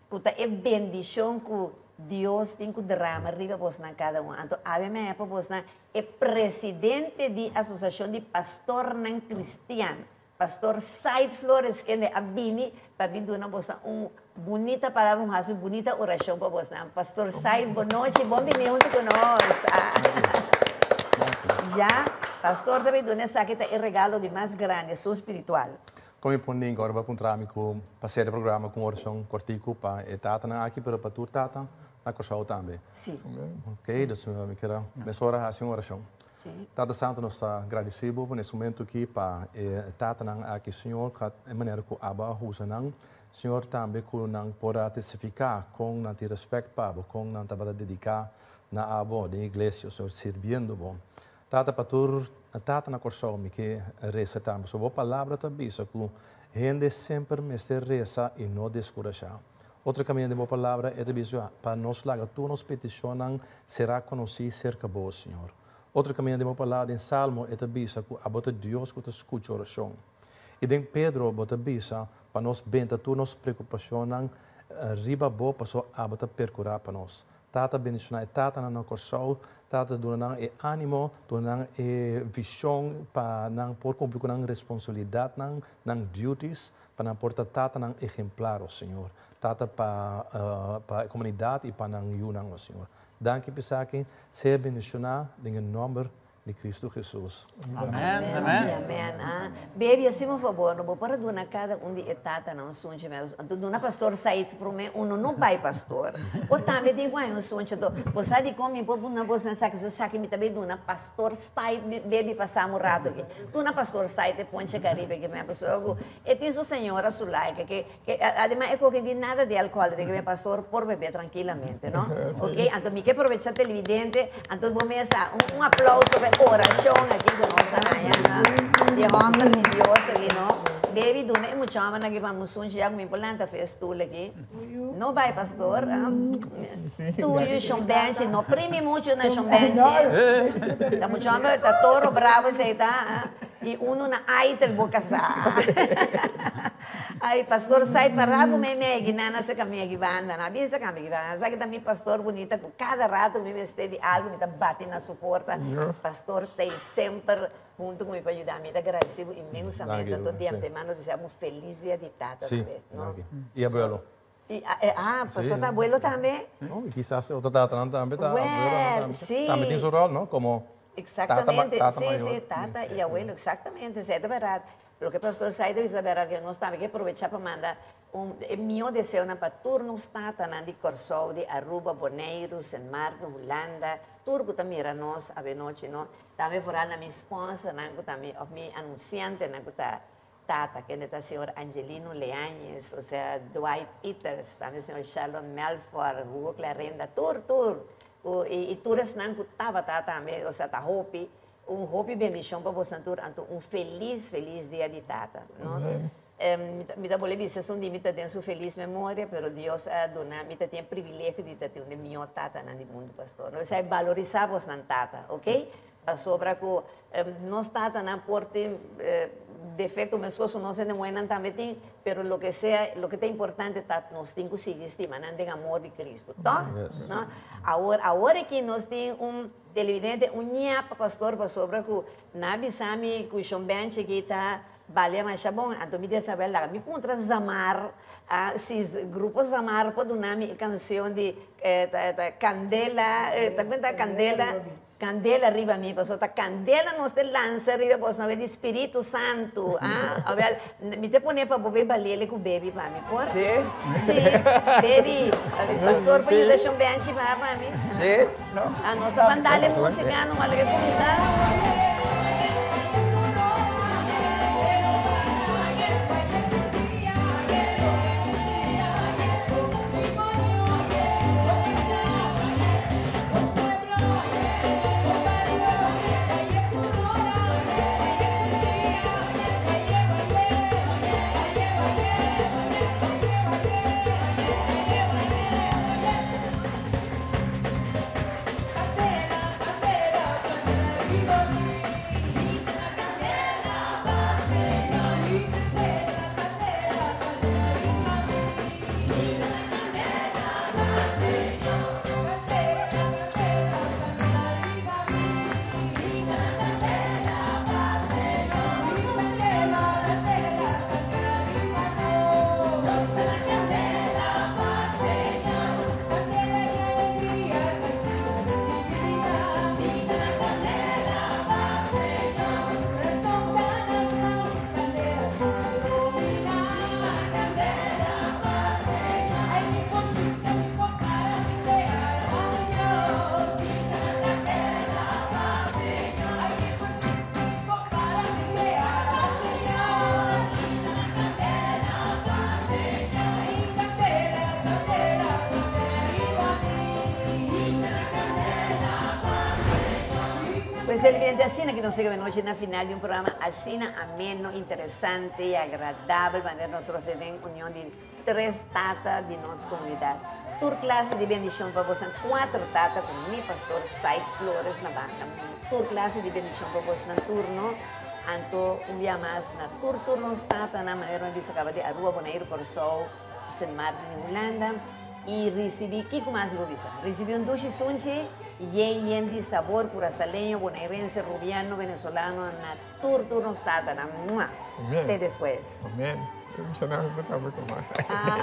Ku ta e bendishon ku Dios tin ku drama riba bosnan kada un. Anto awe mi a haña pa bosnan e presidente di Asosiashon di Pastornan Kristian, Pastor Said Flores, kende a bini pa bin duna bosnan un bunita palabra, un hasi un bunita orashon pa bosnan. Pastor Said, bon nochi, bon bini huntu ku nos. Ya, pastor ta bin duna esaki ta e regalo di mas grandi, esun spiritual. Kon mi por ninga ora bo a puntra mi ku pa sera e programa ku un orashon kortiku pa e tatanan aki, pero pa tur tata na Kòrsou tambe. Si. Ok, dus mi kier a mesora hasi un orashon. Tata Santu nos ta gradisí bo pa nes momentu aki pa e tatanan aki Señor ku e manera ku abo a usa nan Señor tambe ku nan por a testifiká kon nan tin respèkt pa bo kon nan tabata dediká na abo den iglesia Señor sirbiendo bo Tata pa tur tata na Kòrsou mi ke resa tambe pasobra bo palabra ta bisa ku hende semper mester resa i no deskurashá. Otro kaminda den bo palabra e ta bisa pa nos laga tur nos petishonnan será konosí serka bo, Señor. Otro kaminda den bo palabra den Salmo e ta bisa ku abo ta Dios ku ta skucha orashon. I den Pedro bo ta bisa pa nos benta tur nos preokupashonnan riba bo pasobra abo ta perkurá pa nos. Tata bendishoná e tatanan na Kòrsou, Tata duna nan e ánimo, duna nan e vishon pa nan por kumpli ku nan responsabilidatnan, nan duties, Pa nan por ta tatanan ehemplar, o Señor. Tata pa pa e komunidat i pa nan yunan, o Señor. Danki p'esaki. Sea bendishoná den e nòmber di Cristo Jesus. Amen, amen. Amen. Ah. Baby, hasi un fabor, no bo por duna kada un di e tatanan un sunchi mes. Anto duna pastor Said promé, uno no bai pastor. O tambe tin ku hay un sunchi. Anto, bo sa dikon mi por duna bos nan esaki, esaki mi ta bai duna pastor Said, baby pasam un rato aki. Duna pastor Said e ponche Caribe aki mes, pasobra ku e tin su señora su like, ke Ke ademas e koke di nada di alcohol den ke pastor por bebe trankilamente no ok anto mi ke probecha televidente anto bo mesa un aplauso pa e oracion aki ku nos a haña di e homber di Dios aki no baby duna e mucha hombernan aki pa musunchi ya ku mi por lanta fe e stoel aki no bai pastor tuyu shon benchi no primi mucho na shon benchi ta mucha homber ta toro bravo esei ta i uno na aitel bo kasa. Ay pastor sai para ku mi megi nan a saka megi banda nan a bin saka megi banda sa ki ta mi pastor bunita ku kada rato mi mester di algo mi ta bati na su porta pastor ta ei semper hunto ku mi pa yuda mi ta gradisi bo inmensamente anto di antemano desea bo un felis dia di tata tambe no y abuelo y ah pastor ta abuelo tambe no y kisas e otro tatanan tambe ta abuelo tambe tin su rol no como Exactamente, sí, sí, tata y abuelo, exactamente, esei ta berdad. Loke Pastor Saida bisa ta berdad, ke nos tambe ke aprovecha pa manda un e mihó deseonan pa tur nos tatanan di Kòrsou, di Aruba, Boneiru, Sint Maarten, Hulanda, tur ku ta mira nos avenochi, no. Tambe foral na mi sponsornan ku ta mi òf mi anunsiantenan ku ta tata, kende ta señor Angelino Leañez, osea Dwight Pieters, tambe señor Sharlon Melfor, Hugo Clarenda, tur, tur, ku i i tur esnan ku tabata tambe, osea ta hopi, un hopi bendishon pa bosan tur, anto un felis, felis dia di tata, no. Mi ta mi ta bolbe bisa esun di mi ta den su felis memoria, pero Dios a duna mi ta tin e privilegio di ta tin un di mihó tatanan di mundu, pastor. No, esei balorisa bosnan tata, ok? Pasobra ku nos tatanan por tin defekto meskos ku nos hende muhénan tambe tin, pero loke sea, loke ta importante ta nos tin ku sigui stima nan den amor di Cristo, tòg? No? Awor, awor aki nos tin un televidente, un ñapa pastor, pasobra ku nan a bisa mi ku Shon Benchi aki ta balia masha bon, anto mi di esabel laga mi puntra Zamar, si grupo Zamar por duna mi e kansion di Kandela, ta kuenta Kandela? Candela riba mi, pasobra ta candela nos te lansa riba bos na di Spiritu Santu. Ah, awel, mi te pone pa bo bay balele cu baby pa mi, por? Sí. Sí, baby, pastor por yuda shon Benchi pa pa mi? Sí, no. Ah, nos ta mandale musica, no malo que cuminsa. Pues televidente asina ki nos yega anochi na final di un programa asina ameno, interesante y agradabel manera nos lo hace den union di Tres tata di nos comunidad. Tur clase di bendicion pa bosnan. Cuatro tata cu mi pastor Said Flores na banda. Tur clase di bendicion pa bosnan turno. Anto un bia mas na tur tur nos tatanan manera nos bisa caba di Aruba, Boneiru, Corsou, Sint Maarten y Hulanda. Y ricibi, kico mas bo bisa? Ricibi un dushi sunchi yen yen di sabor Curaçaleño, Bonairense, Rubiano, Venezolano na Tur tur nos tatanan. Mua. Amen. Te despues. Amen. Ah.